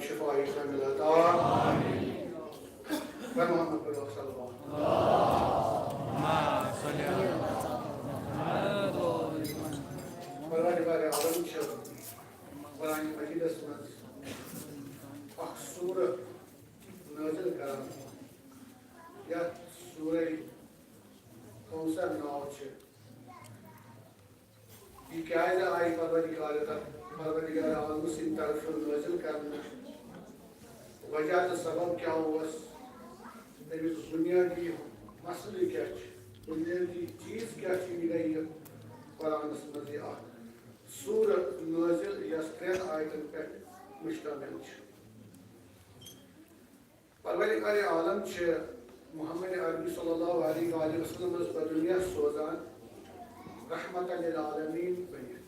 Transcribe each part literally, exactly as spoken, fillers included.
شفاء کاملہ عطا۔ بر محمد پڑھو صلوات۔ پروردگار عالم چھُ قرآن مجیدس منٛز اکھ سورہ نازل کران، یتھ سورہ کوثر ناو چھُ۔ یہِ کیٛازِ آیہِ پروردگار، پروردگار عالم سٕنٛدِ طرفہٕ نٲزِل کرنہٕ؟ وجہ تہٕ سبب کیٛاہ اوس؟ تَمیُک بُنیٲدی مسلہٕ کیٛاہ چھُ؟ بُنیٲدی چیٖز کیٛاہ چھُ؟ یہِ گٔے یہِ قرآنَس منٛز یہِ اکھ سورہ نٲزِل، یۄس ترٛٮ۪ن آیتن پٮ۪ٹھ مشتمل چھِ۔ پروردگار عالم چھِ محمد عربی صلی اللہ علیہ وآلہ وسلمس بدنیا سوزان رحمت للعالمین بنِتھ۔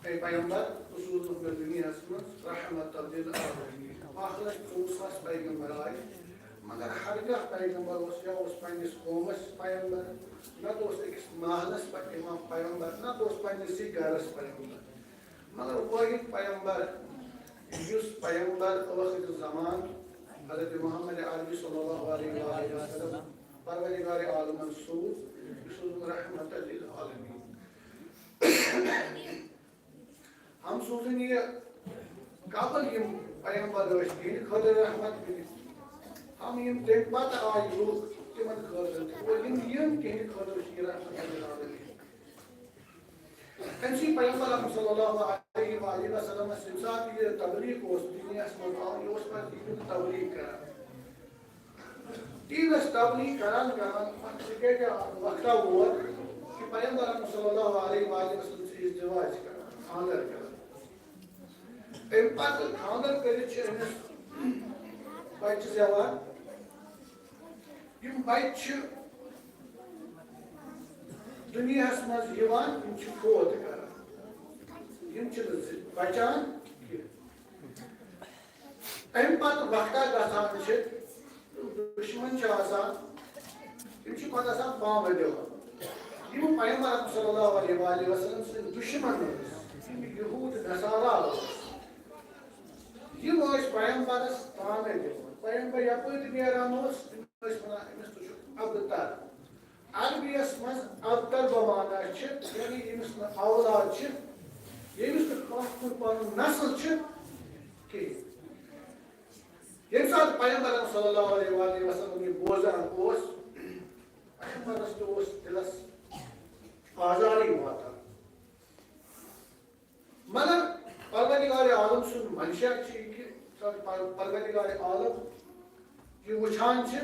اے پیغمبر، ژٕ سوٗزُکھ مےٚ دُنیاہس منٛز رحمت للعالمین۔ اکھ لچھ ژوٚوُہ ساس پیغمبر آیہِ، مگر ہرگاہ پیغمبر اوس، یا اوس پننِس قومس پیغمبر، نتہٕ اوس أکِس محلس پٮ۪ٹھ امام پیغمبر، نتہٕ اوس پننِسٕے گرس پیغمبر۔ مگر واحد پیغمبر، یُس پیغمبر ٲخر زمان حضرت محمد عربی صلی اللہ علیہ وآلہ وسلم پروردگار عالمن سوٗز، یہِ سوٗزُن رحمت للعالمین۔ ہم سوٗزُن یہِ قبل یِم پیغمبر ٲسۍ تِہنٛدِ خٲطرٕ رحمت بٔنِتھ، ہم یِم تَمہِ پتہٕ آیہِ لُکھ تِمن خٲطرٕ تہِ، اور یِم یِن تِہنٛدِ خٲطرٕ چھِ یہِ رحمت للعالمین۔ أمۍ سٕنٛدِ پیغمبر اکرم صلی اللہ علیہ وآلہ وسلمس ییٚمہِ ساتہٕ یہِ تبلیغ اوس دُنیاہس منٛز آمُت، یہِ اوس پتہٕ دیٖنُک تبلیغ کران۔ دیٖنس تبلیغ کران کران پتہٕ سُہ کیٛاہ کیٛاہ وقتہ ووت کہِ پیغمبر اکرم صلی اللہ علیہ وآلہ وسلم چھُ ازدواج کران، خانٛدر کران۔ اَمہِ پتہٕ خانٛدر کٔرِتھ چھِ أمِس بچہِ زٮ۪وان۔ یِم بچہِ چھِ دُنیاہس منٛز یِوان، یِم چھِ فوت کران، یِم چھِنہٕ زِ-، بچان کینٛہہ۔ اَمہِ پتہٕ وقتہ گژھان چھِ، دُشمن چھِ آسان، یِم چھِ پتہٕ آسان پانہٕ ؤنۍ دِوان۔ یِم پیغمبر اکرم صلی اللہ علیہ وآلہ وسلم سٕنٛدۍ دُشمن ٲسۍ، یِم یہوٗد نصارا ٲسۍ، یِم ٲسۍ پیغمبرس تانہٕ دِوان۔ پیغمبر یپٲرۍ تہِ نیران اوس، تِم ٲسۍ ونان، أمِس تُہۍ چھِو ابتر۔ عربی یس منٛز ابتر بمعنہ چھِ، یعنی ییٚمِس نہٕ اولاد چھِ، ییٚمِس نہٕ کانٛہہ سُنٛد پنُن نسل چھُ کِہیٖنۍ۔ ییٚمہِ ساتہٕ پیغمبر صلی اللہ علیہ وآلہ وسلم یہِ بوزان اوس، پیغمبرس تہِ اوس دِلس آزارٕے واتان۔ مگر پروردگار عالم سُنٛد منشا چھُ یہِ کہِ پر-، پروردگار عالم یہِ وٕچھان چھِ،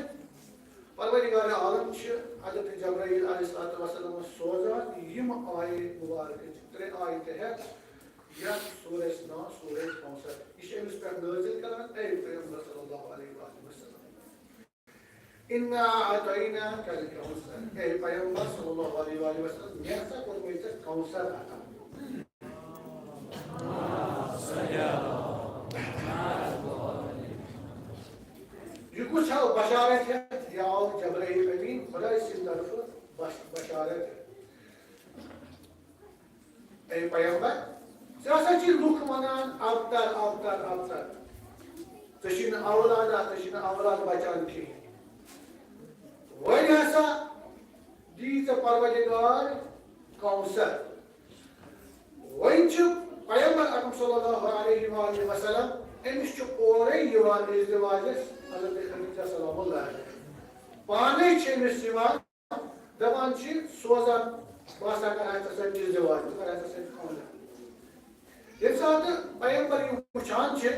پروردگار عالم چھِ حضرت جبرائیل علیہ الصلوۃ والسلام سوزان یِم آیے مبارکہٕ چھِ ترٛےٚ آیتہٕ ہٮ۪تھ یَتھ سورس ناو سورہ کوثر۔ یہِ چھِ أمِس پٮ۪ٹھ نٲزِل کران، اے پیغمبر صلی اللہ علیہ وآلہ وسلم۔ انا اعطیناک الکوثر۔ اے پیغمبر صلی اللہ علیہ وآلہ وسلم، مےٚ ہسا کوٚرمَے ژےٚ کوثر عطا۔ یہِ کُس آو بشارت ہٮ۪تھ؟ یہِ آو جبرائیل امین خداے سٕنٛدِ طرفہٕ بش-، بشارت ہٮ۪تھ۔ اے پیغمبر، ژےٚ ہسا چھِ لُکھ ونان ابتر، ابتر، ابتر۔ ژےٚ چھُے نہٕ اولاد، ژےٚ چھُے نہٕ اولاد بچان کِہیٖنۍ۔ وۄنۍ ہسا دی ژےٚ پروردگار کوثر۔ وۄنۍ چھُ پیغمبر اکرم صلی اللہ علیہ وآلہ وسلم، أمِس چھُ اورَے یِوان ازدواجس حضرت خدیجہ سلام اللہ علیہ۔ پانے چھِ أمِس یِوان، دپان چھِ سوزان، بہٕ ہسا کرٕ ہا ژےٚ سۭتۍ ازدواج، بہٕ کرٕ ہا ژےٚ سۭتۍ خانٛدر۔ ییٚمہِ ساتہٕ پیغمبر یہِ وٕچھان چھِ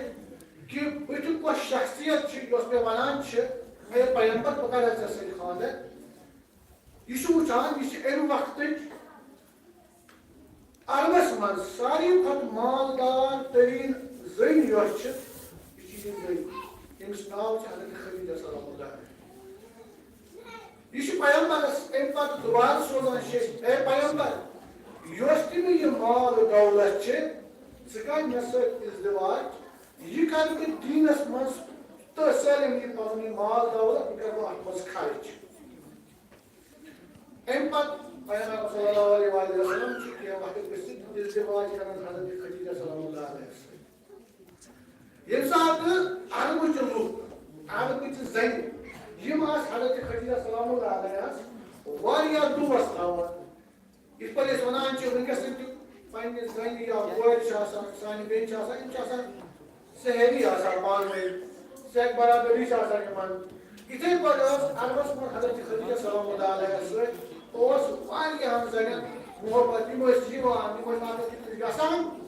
کہِ بٕتھِ کۄس شخصیت چھِ یۄس مےٚ ونان چھِ، اے پیغمبر، بہٕ کرٕ ہا ژےٚ سۭتۍ خانٛدر، یہِ چھُ وٕچھان، یہِ چھِ امہِ وقتٕچ عربس منٛز ساروی کھۄتہٕ مالدار تریٖن زٔنۍ یۄس چھِ، یہِ چھِ یہِ زٔنۍ، ییٚمِس ناو چھُ حضرت خدیجہ سلام اللہ علیہا۔ یہِ چھُ پیغمبرس امہِ پتہٕ دوبارٕ سوزان شیٚچھ، اے پیغمبر، یۄس تہِ مےٚ یہِ مال و دولت چھِ، ژٕ کر مےٚ سۭتۍ ازدواج، یہِ کر بہٕ دیٖنس منٛز تہٕ سٲلِم یہِ پنُن یہِ مال دولت، یہِ کر بہٕ اتھ منٛز خرٕچ۔ امہِ پتہٕ پیغمبر صلی اللہ علیہ وآلہ وسلم چھُ کینٛہہ وقت گٔژھِتھ ازدواج کران حضرت خدیجہ سلام اللہ علیہا سۭتۍ۔ ییٚمہِ ساتہٕ عربٕچہِ لُکھ، عربٕچہِ زنہِ، یِم آسہٕ حضرت خدیجہ سلام اللہ علیہس واریاہ دوس تھاوان۔ یِتھ پٲٹھۍ أسۍ وَنان چھِ، وٕنکیٚس تہِ پننہِ زَنہِ یا کورِ چھِ آسان، سانہِ بیٚنہِ چھِ آسان، یِم چھِ آسان سہیلی آسان پانہٕ ؤنۍ، سیٚکھ برابری چھِ آسان یِمن۔ یِتھَے پٲٹھۍ ٲس عربَس منٛز حضرت خدیجہ سلام اللہ علیہا سۭتۍ اوس واریاہَن زَنٮ۪ن محبت، یِم ٲسۍ یِوان، یِم ٲسۍ اَتھ أکِس نِش گژھان۔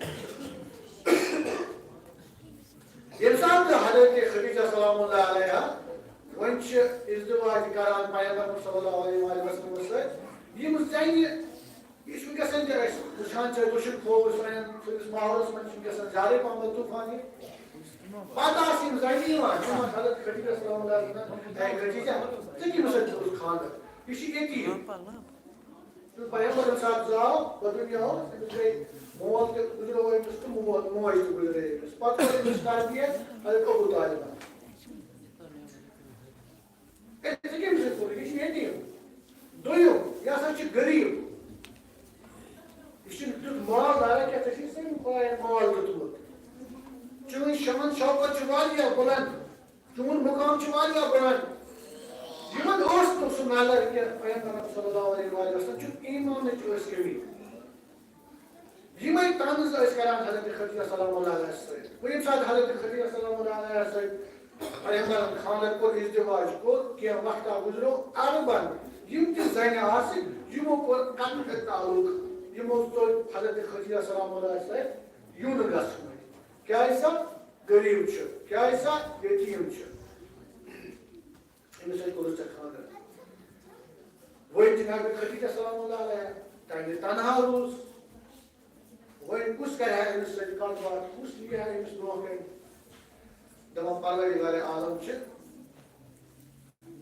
ییٚمہِ ساتہٕ حضرت خدیجہ سلام اللہ علیہا وۄنۍ چھِ ازدواج کران پیغمبر صلی اللہ علیہ وآلہ وسلم سۭتۍ، یِم زَنہِ، یہِ چھُ وٕنکیٚس تہِ أسۍ وٕچھان چھِ، دٔچھُن کھووُر سانٮ۪ن، سٲنِس ماحولَس منٛز چھِ وٕنکیٚس زیادَے پَہمَتھ طوٗفان یہِ۔ پَتہٕ آسہٕ یِم زَنہِ یِوان، یِم آسہٕ حضرت خدیجہ سلام اللہ علیہا، اے خدیجہ، ژےٚ کٔمِس سۭتۍ کوٚرُتھ خانٛدر؟ یہِ چھُ یتیٖم۔ تہٕ پیغمبر ییٚمہِ ساتہٕ زاو، پتہٕ دُنیا اوس، أمِس گٔے مول تہِ گُزریو أمِس تہٕ مول، موج تہِ گُزرے أمِس۔ پتہٕ کوٚر أمِس تربیت حضرت ابو طالبن۔ ہے، ژےٚ کٔمِس سۭتۍ کوٚرُتھ؟ یہِ چھُ یتیٖم۔ دوٚیِم، یہِ ہسا چھُ غریٖب۔ یہِ چھُنہٕ تیُتھ مالدارا کینٛہہ، ژےٚ چھُے سٲلِم خۄدایَن مال دیُتمُت۔ چٲنۍ شان شوکت چھِ واریاہ بُلند۔ چون مقام چھُ واریاہ بڑان۔ یِمن اوس نہٕ سُہ نظر کینٛہہ، پیغمبر صلی اللہ علیہ وآلہ وسلم چھُ ایمانٕچ ٲس کٔمی۔ یِمے طنز ٲسۍ کران حضرت خدیجہ سلام اللہ علیہا سۭتۍ۔ وۄنۍ ییٚمہِ ساتہٕ حضرت خدیجہ سلام اللہ علیہا سۭتۍ پیغمبرن خانٛدر کوٚر، ازدواج کوٚر، کینٛہہ وقتہ گُزریو، عربن یِم تہِ زنہِ آسہٕ، یِمو کوٚر قطعِ تعلق، یِمو ژوٚل حضرت خدیجہ سلام اللہ علیہا سۭتۍ یُن گژھُن۔ کیازِ سا؟ غریب چھُ، کیازِ سا؟ یتیٖم چھُ۔ أمِس سۭتۍ کوٚرُتھ ژےٚ خانٛدر۔ وۄنۍ جناب خدیجہ سلام اللہ علیہا تَمہِ تنہا روٗز۔ وۄنۍ کُس کرِ ہا أمِس سۭتۍ کتھ باتھ، کُس یی ہا أمِس برونٛہہ کنہِ؟ دپان پروردگار عالم چھِ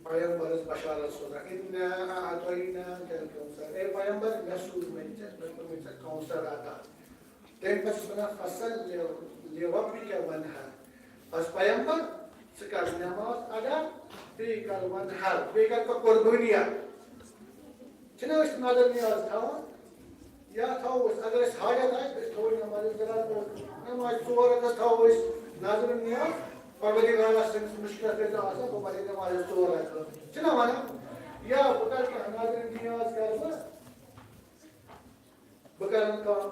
پیغمبرس بشارت سوزان، اِنَّا اَعْطَيْنَاكَ الْكَوْثَرَ۔ اے پیغمبر، مےٚ سوٗز وۄنۍ ژےٚ، مےٚ کوٚر وۄنۍ ژےٚ کوثر عطا۔ تَمہِ پَتہٕ چھُس وَنان، فَصَلِّ لِرَبِّكَ وَانْحَرْ۔ بس پیغمبر، ژٕ کر نماز ادا، بیٚیہِ کر وانحر، بیٚیہِ کر ژٕ قربٲنی اکھ۔ چھِنہ أسۍ نظر نیاز تھاوان؟ یا تھاوو أسۍ، اگر اَسہِ حاجت آسہِ، أسۍ تھاوو نماز، أسۍ کران نماز ژور رکعت تھاوو أسۍ نظر نیاز، پروردگارس سٲنِس مُشکِلس گژھِ نہٕ آسان، بہٕ پرٕ نماز ژور رکعت۔ چھِنہ وَنان؟ یا بہٕ کرٕ کانٛہہ نظر نیاز کرٕ بہٕ، بہٕ کرٕ نہٕ کانٛہہ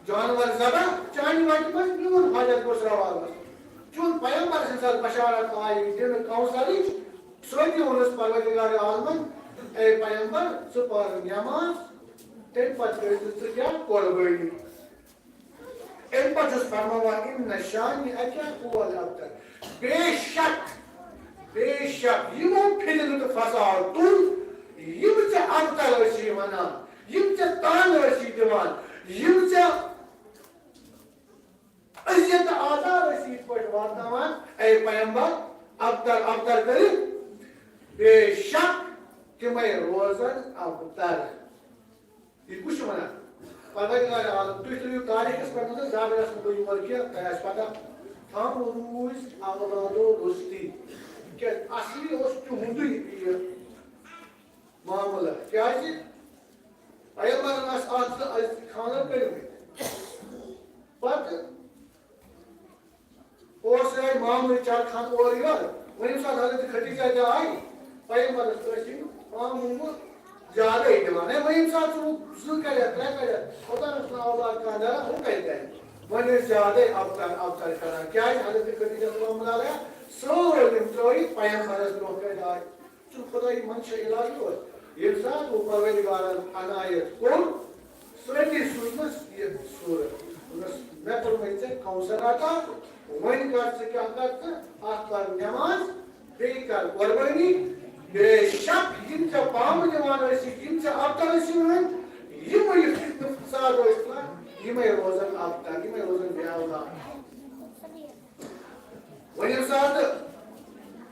جانور ذبح، چانہِ وتہِ منٛز میون حاجت گوٚژھ روا گژھُن۔ چون پیغمبر سٕنٛز حظ بشارت آیہِ دِنہٕ کوثرٕچ، سۭتی ووٚنُس پروردگار عالمن، اے پیغمبر، ژٕ پَر نٮ۪ماز، تَمہِ پتہٕ کٔرۍ زِ ژٕ کیٛاہ؟ قۄربٲنی۔ اَمہِ پتہٕ چھُس فرماوان، ان شانئک هو الابتر۔ بے شک، بے شک یِمو فتنہٕ تہٕ فساد تُل، یِم ژےٚ ابتر ٲسی ونان، یِم ژےٚ طعنہٕ ٲسی دِوان، یِم ژےٚ اذیت تہٕ آزار ٲسی یِتھ پٲٹھۍ واتناوان، اے پیغمبر، ابتر ابتر کٔرِتھ، بے شک تِمے روزن ابتر۔ یہِ کُس چھُ وَنان؟ پروردگار عالم، تُہۍ ترٛٲیِو تاریخس پٮ۪ٹھ نظر، زیادٕ گژھٕ نہٕ بہٕ یور کینٛہہ، تۄہہِ آسہِ پتہ، تھم روٗزۍ اولادو روٚستی۔ کیٛازِ اصلی اوس تِہُنٛدُے یہِ معاملہٕ۔ کیٛازِ؟ پیغمبرن آسہٕ اکھ زٕ أزۍ خانٛدر کٔرمٕتۍ۔ پتہٕ اوس یِہوٚے معموٗلی چرخان اورٕ یورٕ۔ وۄنۍ ییٚمہِ ساتہٕ حضرت خدیجہ تہِ آیہِ، پیغمبرس ٲسۍ یِم معموٗلی زیادَے دِوان۔ ہے، وۄنۍ ییٚمہِ ساتہٕ ژٕ زٕ کَرٮ۪کھ، ترٛےٚ کَرٮ۪کھ، اوٚتام اوس نہٕ اولاد کانٛہہ دَران، ہُہ کَتہِ دَرِ؟ وۄنۍ ٲسۍ زیادَے ابتر ابتر کَران۔ کیٛازِ؟ حضرت خدیجہ سلام اللہ علیہا سٲلِم ترٛٲوِتھ پیغمبرس برٛونٛہہ کَنہِ آیہِ۔ چھُ خدائی منشا الہی اوس۔ ییٚمہِ ساتہٕ وۄنۍ پروردگارن عنایت کوٚر، سۭتی سوٗزنس یہِ سورت۔ دوٚپنس، مےٚ کوٚرمَے ژےٚ کوثر عطا، وۄنۍ کر ژٕ کیٛاہ کر ژٕ، اکھ پَر نٮ۪ماز، بیٚیہِ کر قۄربٲنی۔ بے شک یِم ژےٚ پامہٕ دِوان ٲسِکھ، یِم ژےٚ ابتر ٲسِکھ وَنان، یِمے یہِ فتنہٕ فساد ٲسۍ تُلان، یِمے روزن ابتر، یِمے روزن بے اولاد۔ وۄنۍ ییٚمہِ ساتہٕ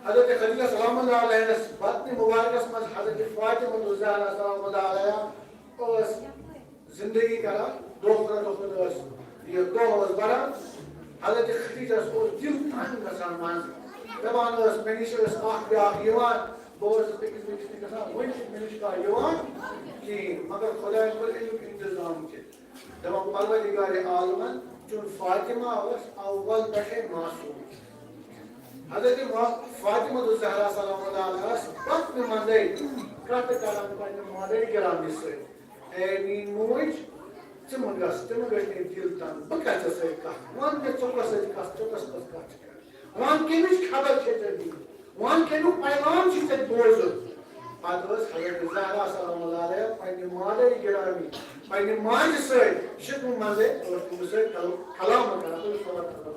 حضرت خدیجہ سلام اللہ علیہس بطنِ مبارکس منٛز حضرت فاطمہ الزہرا سلام اللہ علیہا ٲس زندگی کران، دۄہ کھۄتہٕ دۄہ کھۄتہٕ ٲس یہِ دۄہ اوس بڑان، حضرت خدیجہس اوس دِل تنگ گژھان منٛزٕ۔ دپان ٲس، مےٚ نِش ٲس اکھ بیاکھ یِوان، بہٕ اوسُس أکِس بیٚکِس نِش گژھان، وۄنۍ چھُنہٕ مےٚ نِش کانٛہہ یِوان کِہیٖنۍ، مگر خۄدایَن کوٚر اَمیُک انتظام تہِ۔ دپان پروردگار عالمن چون فاطمہ ٲس اول پٮ۪ٹھے معصوم۔ حضرت ما-، فاطمہ الزہرا سلام اللہ علیہا ٲس بطنہِ منٛزے کتھ کران پننہِ مادر گرامی سۭتۍ، اے میٲنۍ موج، ژٕ مہٕ گژھ، ژٕ مہٕ گژھ مےٚ دِل تنگ، بہٕ کرٕ ژےٚ سۭتۍ کتھ، وَن مےٚ ژٕ کۄس سۭتۍ کتھ، ژٕ کۄس کۄس کتھ چھِ کران۔ وان کَمِچ خبر چھے ژےٚ دِنۍ؟ وان کَمیُک پیغام چھُے ژےٚ بوزُن؟ پتہٕ ٲس حضرت زہرا سلام اللہ علیہا پننہِ مادر گرامی، پننہِ ماجہِ سۭتۍ شِکمہٕ منٛزے ٲس تٔمِس سۭتۍ کل-، کلام کران۔ تٔمِس صلوات کران۔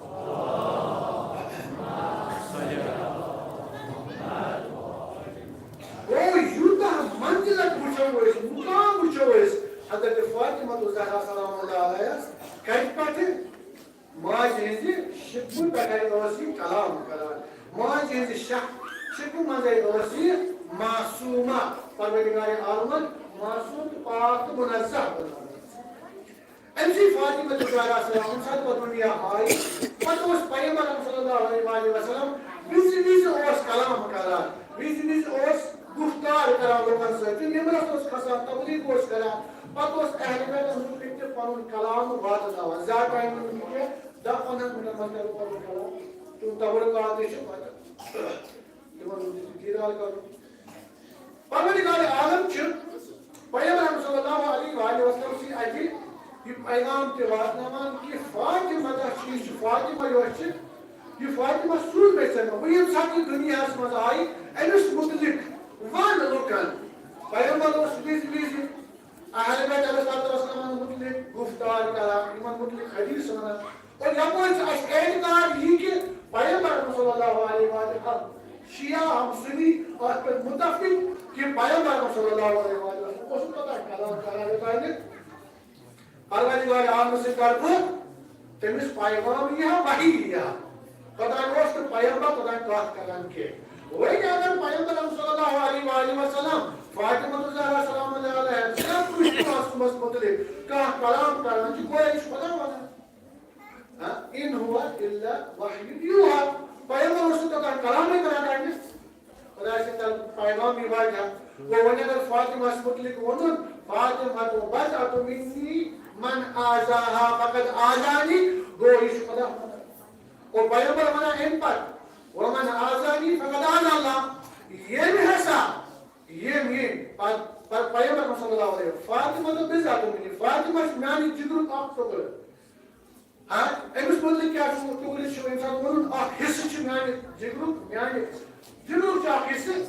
گوٚو یوٗتاہ منزلت وٕچھو أسۍ، مقام وٕچھو أسۍ حضرت فاطمہ زہرا سلام اللہ علیہس کتہِ پٮ۪ٹھٕ؟ ماجہِ ہٕنٛزِ شِکمہٕ پٮ۪ٹھے ٲس یہِ کلام کران۔ ماجہِ ہٕنٛزِ شک-، شِکمہٕ منٛزے ٲس یہِ معصومہ۔ پروردگار عالمن معصوم تہٕ پاک تہٕ منزہ بنٲومٕژ۔ أمۍ سٕے فاطمہ زہرا سلام، ییٚمہِ ساتہٕ پتہٕ دُنیا آیہِ، پتہٕ اوس پیغمبر صلی اللہ علیہ وآلہ وسلم وِزِ وِزِ اوس کلام کران، وِزِ وِزِ اوس گفتار کران لوٗکن سۭتۍ۔ یہِ ممبرس اوس کھسان، تبلیغ اوس کران، پتہٕ اوس اہل بیتن مُتعلق تہِ پنُن کلام واتناوان۔ زیادٕ ٹایم نہٕ کینٛہہ، دَہ پنٛداہ منٹن منٛز کرو پنُن کلام۔ تِم تبرکات تہِ چھِ پتہٕ تِمن ہُنٛد تہِ دیٖدار کرُن۔ پروردگار عالم چھِ پیغمبر صلی اللہ علیہ وآلہ وسلم سٕے اَتھِ یہِ پیغام تہِ واتناوان کہِ فاطمہ تہ چھِ، یہِ چھِ فاطمہ یۄس چھِ، یہِ فاطمہ سوٗز مےٚ ژےٚ۔ وۄنۍ ییٚمہِ ساتہٕ یہِ دُنیاہَس منٛز آیہِ، أمِس مُتعلِق وَن لُکَن۔ پیغمبر اوس وِزِ وِزِ اہل بیت علیہ الصلوۃ والسلامَن مُتعلِق گُفتار کران، یِمَن مُتعلِق حدیث وَنان۔ اور یپٲرۍ چھُ اَسہِ اعتقاد یہِ کہِ پیغمبر صلی اللہ علیہ وآلہ، ہم شیعہ، ہم سنی، اَتھ پٮ۪ٹھ متفق کہِ پیغمبر صلی اللہ علیہ وآلہ وسلم اوس نہٕ توٚتام کلام کران، یوٚتام نہٕ پروردگار عالم سٕنٛدِ طرفہٕ تٔمِس پیغام یی ہا، وحی یی ہا۔ توٚتام اوس نہٕ پیغمبر توٚتام کتھ کران کینٛہہ۔ وۄنۍ اگر پیغمبر صلی اللہ علیہ وآلہ وسلم فاطمہ الزہرا سلام اللہ علیہا سٕنٛدِ معصومس متعلق کانٛہہ کلام کران چھُ، گویا یہِ چھُ خدا ونان۔ ہاں، ان هو الا وحی یوحی۔ پیغمبر اوس نہٕ توٚتام کلامٕے کران کانٛہہ۔ خداے سٕنٛدِ طرفہٕ پیغام یہِ واتہِ ہا۔ گوٚو وۄنۍ اگر فاطمہس مُتعلِق ووٚنُن، فاطمہ بضعۃ منی من آذاہا فقد آذانی، گوٚو یہِ چھُ خدا ونان۔ اور پیغمبر ونان اَمہِ پتہٕ، ومن آذانی فقد آذا اللہ، ییٚمۍ ہسا ییٚمۍ ییٚمۍ پَتہٕ پَتہٕ پیغمبر صلی اللہ علیہ وسلم، فاطمہ تہٕ بِضعۃ منی، فاطمہ چھِ میٛانہِ جِگرُک اَکھ ٹُکرٕ۔ ہاں، أمِس مُتعلِق کیٛاہ چھُ ٹُکرِس چھُ ییٚمہِ ساتہٕ ووٚنُن، اَکھ حِصہٕ چھُ میٛانہِ جِگرُک، میٛانہِ دِلُک چھُ اَکھ حِصہٕ۔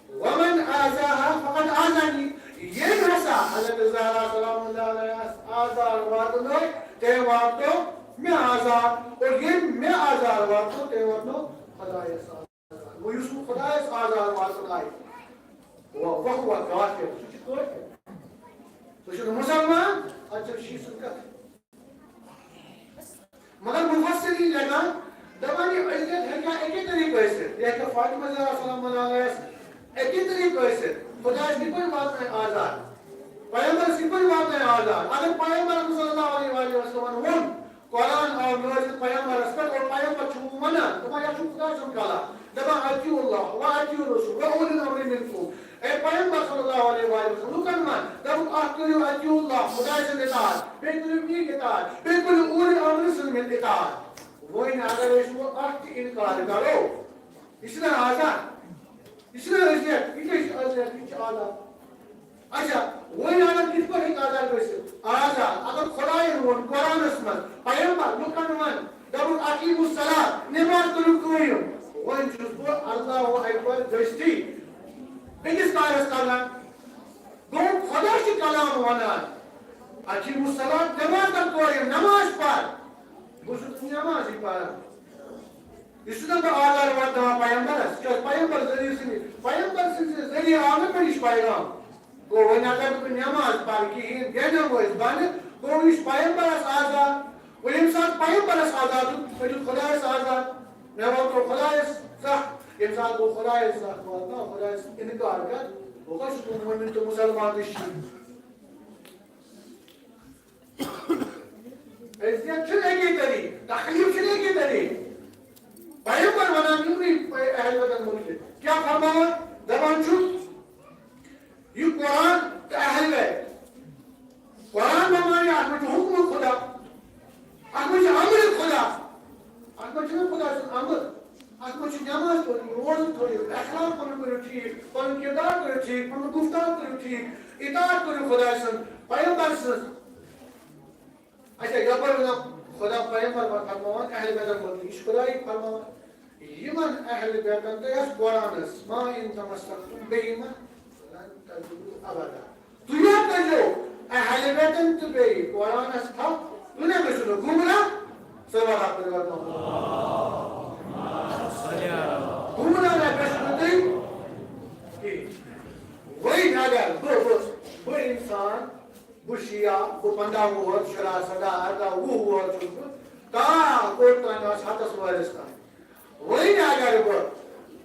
ومن آذاها فقد آذانی۔ ییٚمۍ ہسا حضرت زہرا سلام اللہ علیہ آزار واتنٲے، تٔمۍ واتنو مےٚ آزار۔ اور ییٚمۍ مےٚ آزار واتنو، تٔمۍ واتنو خدایس آزار۔ وۄنۍ یُس نہٕ خدایس آزار واتنایہِ، وَ-، وَہُوَ کافِر، سُہ چھُ کٲفِر۔ سُہ چھُنہٕ مُسلمان، اَتہِ چھِ شیٖشہٕ سُنٛد کَتھ۔ مگر مُفسِریٖن لیکھان، دَپان، یہِ اذیت ہیٚکہِ ہا اَکے طریٖقہٕ ٲسِتھ۔ یہِ ہیٚکہِ ہا فاطمہ زہرا سلام اللہ علیہَس اَکے طریٖقہٕ ٲسِتھ۔ خۄدایَس کِتھ پٲٹھۍ واتنایہِ آزار؟ پیغمبرَس کِتھ پٲٹھۍ واتنایہِ آزار؟ اگر پیغمبر صلی اللہ علیہ وآلہ وسلمَن ووٚن، قرآن آو نٲزِل پیغمبرَس پٮ۪ٹھ اور پیغمبر چھُ وۄنۍ وَنان، دَپان، یہِ چھُ خۄداے سُنٛد کلام۔ دَپان، اطیعوا اللہ و اطیعوا الرسول و اولی الامر منکم۔ اے پیغمبر صلی اللہ علیہ وآلہ وسلم، لوٗکَن وَن، دَپُکھ، اَکھ کٔرِو اطیعوا اللہ، خۄداے سٕنٛز اطاعت، بیٚیہِ کٔرِو میٛٲنۍ اطاعت، بیٚیہِ کٔرِو اولی الامر سٕنٛز اطاعت۔ وۄنۍ اگر أسۍ وۄنۍ اَتھ تہِ اِنکار کَرو، یہِ چھُنہ آزاد؟ یہِ چھُنہ اذیت؟ یہِ کیٛاہ چھُ اذیت؟ یہِ چھُ آزاد۔ اچھا، وۄنۍ اگر کِتھ پٲٹھۍ ہیٚکہِ آزاد گٔژھِتھ؟ آزاد۔ اگر خۄدایَن ووٚن قرآنَس منٛز، پیغمبر لُکَن وَن، دَپُن، اقیموا الصلاۃ، نماز کٔرِو قٲیِم۔ وۄنۍ چھُس بہٕ اللہ اکبر گٔژھتھٕے بیٚکِس کارَس تَگان۔ گوٚو خۄدا چھُ کلام وَنان، اقیموا الصلاۃ، نماز کر قٲیِم، نماز پَر۔ بہٕ چھُس نہٕ نمازٕے پَران۔ یہِ چھُس نہٕ بہٕ آزار واتناوان پیغمبرس، یہِ چھُ پیغمبر ذٔریعہٕ سٕنٛدِ، پیغمبر سٕنٛدِ ذٔریعہٕ آو نہٕ مےٚ یہِ پیغام۔ گوٚو وۄنۍ اگر نہٕ بہٕ نماز پَرٕ کِہیٖنۍ، بے نمٲز بَنہٕ، گوٚو یہِ چھُ پیغمبرس آزار۔ وۄنۍ ییٚمہِ ساتہٕ پیغمبرس آزار دیُت، مےٚ دیُت خۄدایس آزار، مےٚ واتنوو خۄدایس زَکھ۔ ییٚمہِ ساتہٕ بہٕ خۄدایس زَکھ واتناو، خۄدایس اِنکار کَرٕ، بہٕ کَتہِ چھُس وۄنۍ مُؤمِن تہٕ مُسلمان تہٕ شیٖعہٕ؟ اذیت چھُنہٕ اَکی طریٖقہٕ، تکلیٖف چھُنہٕ اَکی طریٖقہٕ۔ پیغمبر وَنان یِمنٕے اہل بیتَن مُتعلِق۔ کیٛاہ فرماوان؟ دَپان چھُ، یہِ قرآن تہٕ اہل بیت۔ قرآن ما مانہِ، اَتھ منٛز چھُ حُکمُ خدا، اَتھ منٛز چھُ اَمرِ خدا، اَتھ منٛز چھُنہٕ خدا سُنٛد اَمر۔ اَتھ منٛز چھُ نٮ۪ماز پٔرِو، روزٕ تھٲیِو، اخلاق پَنُن کٔرِو ٹھیٖک، پَنُن کِردار کٔرِو ٹھیٖک، پَنُن گُفتار کٔرِو ٹھیٖک، اطاعت کٔرِو خۄداے سٕنٛز، پیغمبر سٕنٛز۔ اچھا، یَپٲرۍ وَنان خۄدا پیغمبر پَتہٕ فرماوان اہل بیتَن مُتعلِق، یہِ چھُ خۄداے فرماوان، یِمَن اہل بیتَن تہٕ یَتھ قرآنَس، ما ان تمسکتم بہما لن تضلوا ابدا۔ تُہۍ یاد کٔرۍزیو اہل بیتَن تہٕ بیٚیہِ قرآنَس تھپھ، تُہۍ نہ گٔژھِو نہٕ گمراہ۔ صلوات پٔرِو۔ گمراہ نہ گٔژھِو نہٕ تُہۍ کِہیٖنۍ۔ وۄنۍ اگر بہٕ، بہٕ، بہٕ اِنسان، بہٕ شیعہ، بہٕ پنٛداہ وُہُر، شُراہ، سَداہ، اَرداہ، وُہ وُہُر چھُس بہٕ، تا کوٚت تام آسہٕ ہَتَس وُہرِس تام۔ وۄنۍ اگر بہٕ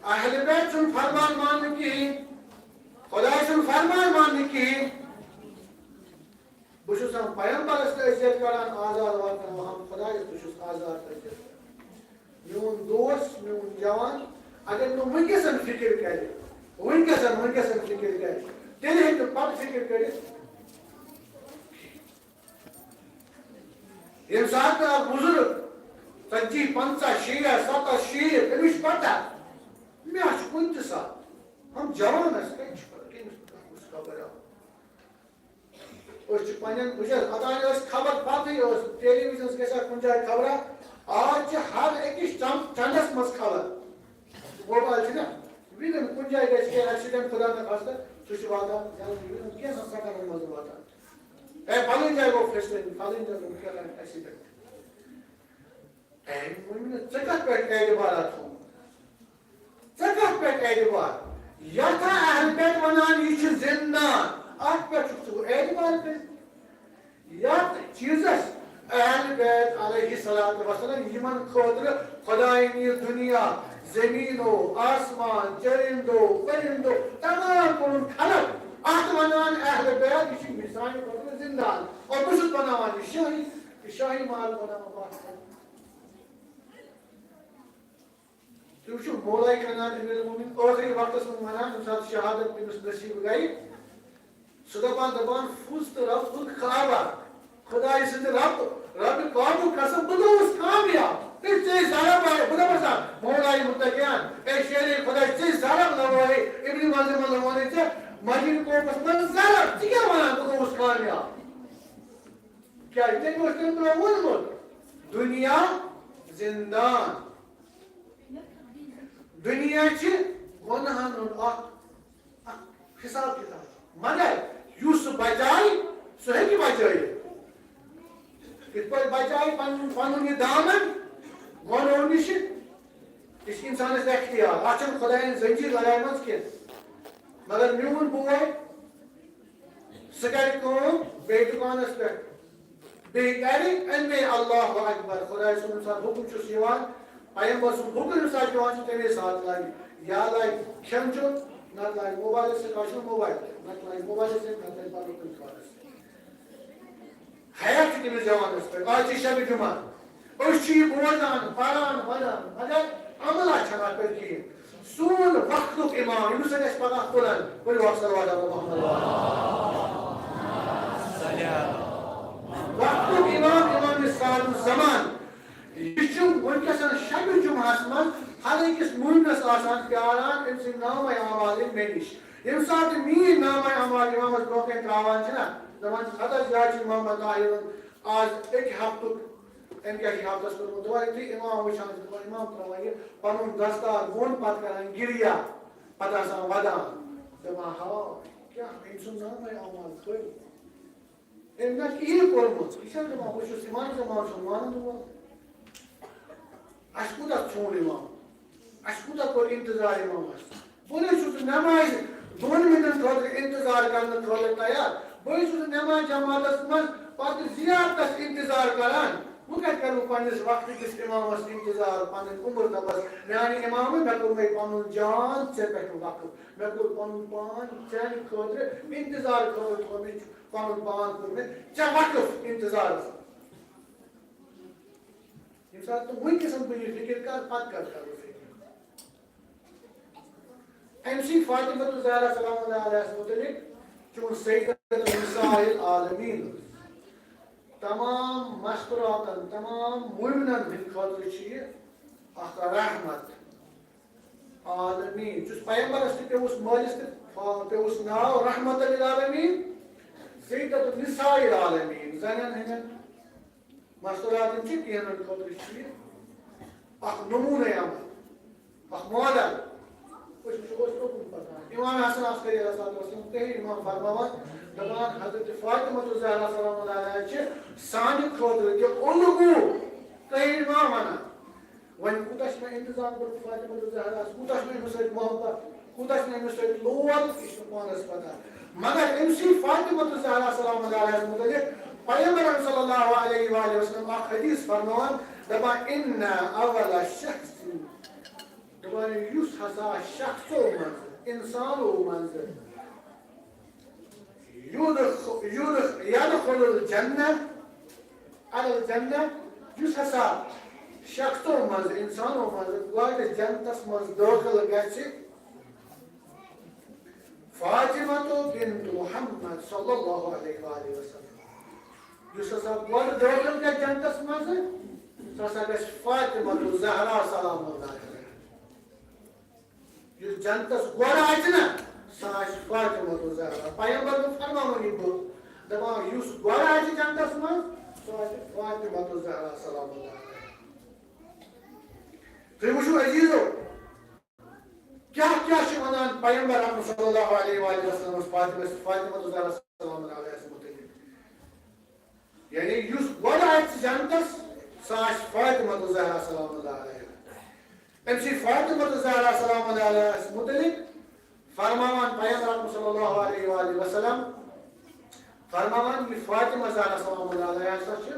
اہل بیت سُنٛد فرمان ماننہٕ کِہیٖنۍ، خۄداے سُنٛد فرمان ماننہٕ کِہیٖنۍ، بہٕ چھُس ہم پیغمبرس تہِ اذیت کران، آزار واتناوان، ہم خۄدایس تہِ چھُس آزار تہٕ اذیت کران۔ میون دوس، میون جوان، اگر نہٕ وٕنکیٚسن فکر کرِ، وٕنکیٚسن، وٕنکیٚسن فکر کرِ، تیٚلہِ ہیٚکہِ نہٕ پتہٕ فکر کٔرِتھ۔ ییٚمہِ ساتہٕ اکھ بُزرگ ژتجی، پنٛژاہ، شیٹھ، ستتھ، شیٹھ، أمِس چھِ پتہ، مےٚ چھُ کُنہِ تہِ ساتہٕ، ہم جوانس کتہِ چھُ پتہ، کٔمِس خبر آو۔ أسۍ چھِ پننٮ۪ن، وٕچھ حظ، اوٚتانۍ ٲس خبر پتہٕے ٲس، ٹیلی ویژنس گژھِ ہا کُنہِ جایہِ خبرا، آز چھِ ہر أکِس چم-، چندس منٛز خبر۔ موبایل چھِ نا، وٕنکٮ۪ن کُنہِ جایہِ گژھِ کینٛہہ ایکسیڈنٹ، خدا نہ خاستہ، سُہ چھُ واتان جلدی، وٕنکٮ۪ن کینٛژھن سیکنڈن منٛز واتان۔ اے، فلٲنۍ جایہِ گوٚو فیسٹن، فلٲنۍ جایہِ گوٚو کیٛاہ تام ایکسیڈنٹ۔ اے، مُمِنہ، ژےٚ کتھ پٮ۪ٹھ اعتبارا تھوٚومُت؟ ژےٚ کتھ پٮ۪ٹھ اعتبار؟ یتھ ہا اہل بیت ونان، یہِ چھُ زندان، اتھ پٮ۪ٹھ چھُکھ ژٕ اعتبار کٔرِتھ؟ یتھ چیزس اہل بیت علیہ الصلوۃ والسلام، یمن خٲطرٕ خداین یہِ دنیا، زمینو، آسمان، چرندو، پرندو، تمام کوٚرمُت خلق، اتھ ونان اہل بیت، یہِ چھُ سانہِ خٲطرٕ زندان۔ اور بہٕ چھُس بناوان یہِ شٲہی، یہِ شاہی محل بناوان بہٕ۔ تُہۍ وٕچھِو، مولایہِ کَنان امیٖر المومنین ٲخری وقتَس منٛز وَنان، ییٚمہِ ساتہٕ شہادت تٔمِس نصیٖب گٔیہِ، سُہ دَپان، دَپان، فُزتُ رَبُّ الکعبہ، خۄدایہِ سٕنٛدِ رَبُ، رَبِ کعبُک قسم، بہٕ گوٚوُس کامیاب۔ تہٕ ژےٚ ضرب آیہِ، بہٕ دَپَس ہا، مولایہِ متقیان، اے شیرِ خۄداے، ژےٚ ضرب لَوٲے ابن منظم کیٛازِ تٔمۍ اوس تَمہِ برٛونٛہہ ووٚنمُت، دُنیا زِندان۔ دُنیا چھِ گۄناہَن ہُنٛد اَکھ، اَکھ حِساب کِتاب۔ مگر یُس سُہ بچایہِ، سُہ ہیٚکہِ بچٲیِتھ۔ یِتھ پٲٹھۍ بچایہِ پَنُن، پَنُن یہِ دامن گۄنہو نِشہِ، یہِ چھِ اِنسانَس اختیار۔ اَتھ چھَنہٕ خۄدایَن زنجیٖر لگایمَژ کینٛہہ۔ مگر میون بوے، سُہ کَرِ کٲم، بیٚیہِ دُکانَس پٮ۪ٹھ، بیٚیہِ کَرِ اَمے اللہ اکبر، خۄداے سُنٛد ییٚمہِ ساتہٕ حُکُم چھُس یِوان، پیغمبر سُنٛد حُکُم ییٚمہِ ساتہٕ یِوان چھُ، تَمے ساتہٕ لاگہِ۔ یا لاگہِ کھٮ۪ن چیوٚن، نَتہٕ لاگہِ موبایلَس سۭتۍ، آز چھُنہٕ موبایل تہِ، نَتہٕ لاگہِ موبایلَس سۭتۍ، نَتہٕ لاگہِ پَنُن کُنہِ کارَس سۭتۍ۔ حیا چھُ تٔمِس جوانَس پٮ۪ٹھ۔ آز چھِ شبِ جُمعہ۔ أسۍ چھِ یہِ بوزان، پَران، وَنان، مگر عملہ چھَنہٕ اَتھ پٮ۪ٹھ کِہیٖنۍ۔ سون وقتُک اِمام، ییٚمِس سۭتۍ اَسہِ پَگاہ تُلَن، ؤلِو اَکھ صلوات علی محمد۔ وقتُک اِمام، اِمام سعد الزمان۔ یہِ چھُ وٕنکیٚس شبِ جُمعہَس منٛز ہر أکِس مومنَس آسان پیاران، أمۍ سٕنٛدۍ نامَے اعمال یِن مےٚ نِش۔ ییٚمہِ ساتہٕ میٛٲنۍ نامَے اعمال اِمامَس برونٛہہ کَنہِ ترٛاوان چھِ نا، دَپان چھِ، ہَتہٕ حظ، یہِ حظ چھِ محمد طاہِرُن آز أکۍ ہفتُک، أمۍ کیٛاہ چھِ ہفتَس کوٚرمُت؟ دَپان یُتھُے اِمام وٕچھان چھِ، دَپان اِمام ترٛاوان یہِ پَنُن دستار بۄن، پَتہٕ کَران گِریا، پَتہٕ آسان وَدان۔ دَپان، ہاے، کیٛاہ أمۍ سُنٛد نامَے اعمال کھٲلِتھ؟ أمۍ نہ کِہیٖنۍ کوٚرمُت۔ یہِ چھا دَپان، بہٕ چھُس اِمام زمان سُنٛد مانَن وول؟ اَسہِ کوٗتاہ ژھونٛڈ اِمام؟ اَسہِ کوٗتاہ کوٚر اِنتظار اِمامَس؟ بہٕ نَے چھُس نہٕ نٮ۪مازِ دۄن مِنٹَن خٲطرٕ اِنتظار کَرنہٕ خٲطرٕ تیار۔ بہٕ ہے چھُس نہٕ نٮ۪مازِ جماعتَس منٛز پَتہٕ زِیارتَس اِنتظار کَران۔ بہٕ کَتہِ کَرٕ وۄنۍ پنٛنِس وقتہٕ کِس اِمامَس اِنتظار، پَنٕنۍ عُمر دَپَس، میٛانہِ اِمامہٕ، مےٚ کوٚرمَے پَنُن جان ژےٚ پٮ۪ٹھ وقف، مےٚ کوٚر پَنُن پان چانہِ خٲطرٕ اِنتظار خٲطرٕ تھوٚو مےٚ، پَنُن پان کوٚر مےٚ ژےٚ وقف اِنتظارَس۔ ییٚمہِ ساتہٕ نہٕ وٕنکیٚس بہٕ یہِ فِکِر کَرٕ، پَتہٕ کَر کَرٕ بہٕ فِکِر؟ أمۍ سٕے فاطمہ الزہرا سلام اللہ علیہَس مُتعلِق چھُ وۄنۍ سیدۃ نساء العالمین۔ تمام مستوراتن، تمام مومنن ہٕنٛدِ خٲطرٕ چھُ یہِ اکھ رحمت عالمین۔ یُس پیغمبرس تہِ پیوٚوُس، مٲلِس تہِ فا-، پیوٚوُس ناو رحمت للعالمین، سیدۃ النساء العالمین، زنٮ۪ن ہٕنٛدٮ۪ن مستوراتن چھِ کینٛہن خٲطرٕ چھُ یہِ اکھ نموٗنہٕ عمل، اکھ ماڈل۔ أسۍ وٕچھو، أسۍ کوٚت کُن پکان۔ امام حسن عسکری علیہ الصلوۃ والسلام، تُہۍ امام فرماوان، دپان، حضرت فاطمہ الزہرا سلام اللہ علیہا چھِ سانہِ خٲطرٕ تہِ الگو۔ تُہۍ امام ونان، وۄنۍ کوٗتاہ چھُ مےٚ انتظام کوٚرمُت فاطمہ الزہراہس، کوٗتاہ چھُ مےٚ أمِس سۭتۍ محبت، کوٗتاہ چھُ مےٚ أمِس سۭتۍ لول، یہِ چھُنہٕ پانس پتہ۔ مگر أمۍ سٕے فاطمہ الزہرا سلام اللہ علیہس مُتعلق پیغمبرن صلی اللہ علیہ وآلہ وسلم اکھ حدیث فرماوان، دپان، ان اول شخص، دپان، یُس ہسا شخصو منٛز، انسانو منٛز، یُدخ-، یُدخ-، یدخل الجنہ، علی الجنہ، یُس ہسا شخصو منٛز، انسانو منٛز گۄڈٕ جنتس منٛز دٲخل گژھِ، فاطمہ بنت محمد صلی اللہ علیہ وآلہ وسلم۔ یُس ہسا گۄڈٕ دٲخل گژھِ جنتس منٛز، سُہ ہسا گژھِ فاطمہ الزہرا سلام اللہ علیہا۔ یُس جنتس گۄڈٕ آسہِ نا، سۄ آسہِ فاطمہ الزہرا۔ پیغمبر چھُ فرماوان یہِ بُتھ، دپان، یُس گۄڈٕ آسہِ جنتس منٛز، سۄ آسہِ فاطمہ الزہرا سلام اللہ علیہا۔ تُہۍ وٕچھِو عزیزو، کیٛاہ کیٛاہ چھِ وَنان پیغمبر اکرم صلی اللہ علیہ وآلہ وسلمس فاطمہ، فاطمہ الزہرا سلام اللہ علیہس مُتعلق؟ یعنی یُس گۄڈٕ آسہِ جنتس، سۄ آسہِ فاطمہ الزہرا سلام اللہ علیہا۔ أمۍ سٕے فاطمہ الزہرا سلام اللہ علیہس مُتعلق فرماوان پیغمبر اکرم صلی اللہ علیہ وآلہ وسلم، فرماوان، یہِ فاطمہ زہرا سلام اللہ علیہا ہسا چھِ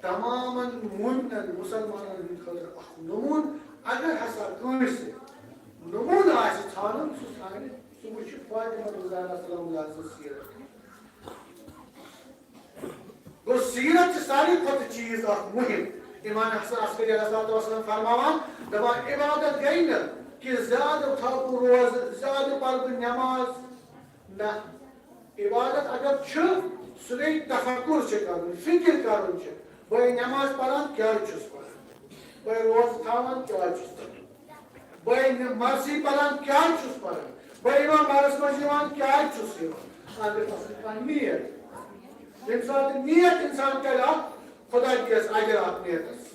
تمامن مومنن، مسلمانن ہٕنٛدِ خٲطرٕ اکھ نموٗنہٕ۔ اگر ہسا کٲنٛسہِ نموٗنہٕ آسہِ ژھانڈُن، سُہ ژھانڈِ، سُہ وٕچھِ فاطمہ زہرا سلام اللہ سٕنٛز سیرت۔ گوٚو، سیرت چھِ ساروی کھۄتہٕ چیٖز اکھ مُہِم۔ امام حسن عسکری علیہ الصلوۃ والسلام فرماوان، دپان، عبادت گٔے نہٕ کہِ زیادٕ تھاوٕ بہٕ روزٕ، زیادٕ پرٕ بہٕ نماز، نہ۔ عبادت اگر چھُ، سُہ گٔے تفکر چھُ کرُن، فکر کرُن چھُ۔ بہٕ ہے نماز پران، کیازِ چھُس پران؟ بہٕ ہے روزٕ تھاوان، کیازِ چھُس تھاوان؟ بہٕ ہے نہ-، مرثی پران، کیازِ چھُس پران؟ بہٕ ہے یِوان مرثس منٛز یِوان، کیازِ چھُس یِوان؟ اگر تَتھ سۭتۍ کانٛہہ نیت۔ ییٚمہِ ساتہٕ نیت اِنسان کَرِ اَکھ، خۄدا دِیَس اَجر اَتھ نیتَس۔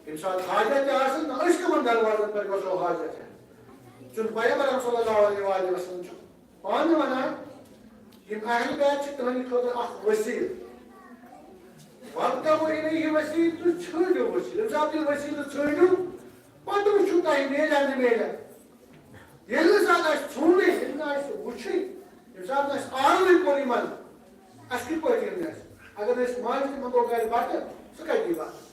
ییٚمہِ ساتہٕ حاجت تہِ آسہِ، نہ أسۍ کَمَن دروازَن پٮ۪ٹھ گژھو حاجت ہٮ۪تھ؟ چون پیغمبر صلی اللہ علیہ وآلہ وسلم چھُ پانہٕ وَنان، یِم اہل بیت چھِ تُہٕنٛدِ خٲطرٕ اَکھ وسیٖلہٕ۔ وابتغوا الیہ وسیلہ، تُہۍ ژھٲنٛڈِو وسیلہٕ۔ ییٚمہِ ساتہٕ تُہۍ وسیلہٕ ژھٲنٛڈِو، پتہٕ وٕچھِو تۄہہِ میلیا نہٕ میلیا۔ ییٚلہِ نہٕ زانٛہہ آسہِ ژھونٛڈٕے، ییٚلہِ نہٕ آسہِ وٕچھُے، ییٚمہِ ساتہٕ نہٕ اَسہِ آرڈرٕے کوٚر یِمن، اَسہِ کِتھ پٲٹھۍ یِن اَسہِ؟ اگر نہٕ أسۍ ماجہِ تہِ منٛگو گرِ بتہٕ، سُہ کَتہِ دی بتہٕ؟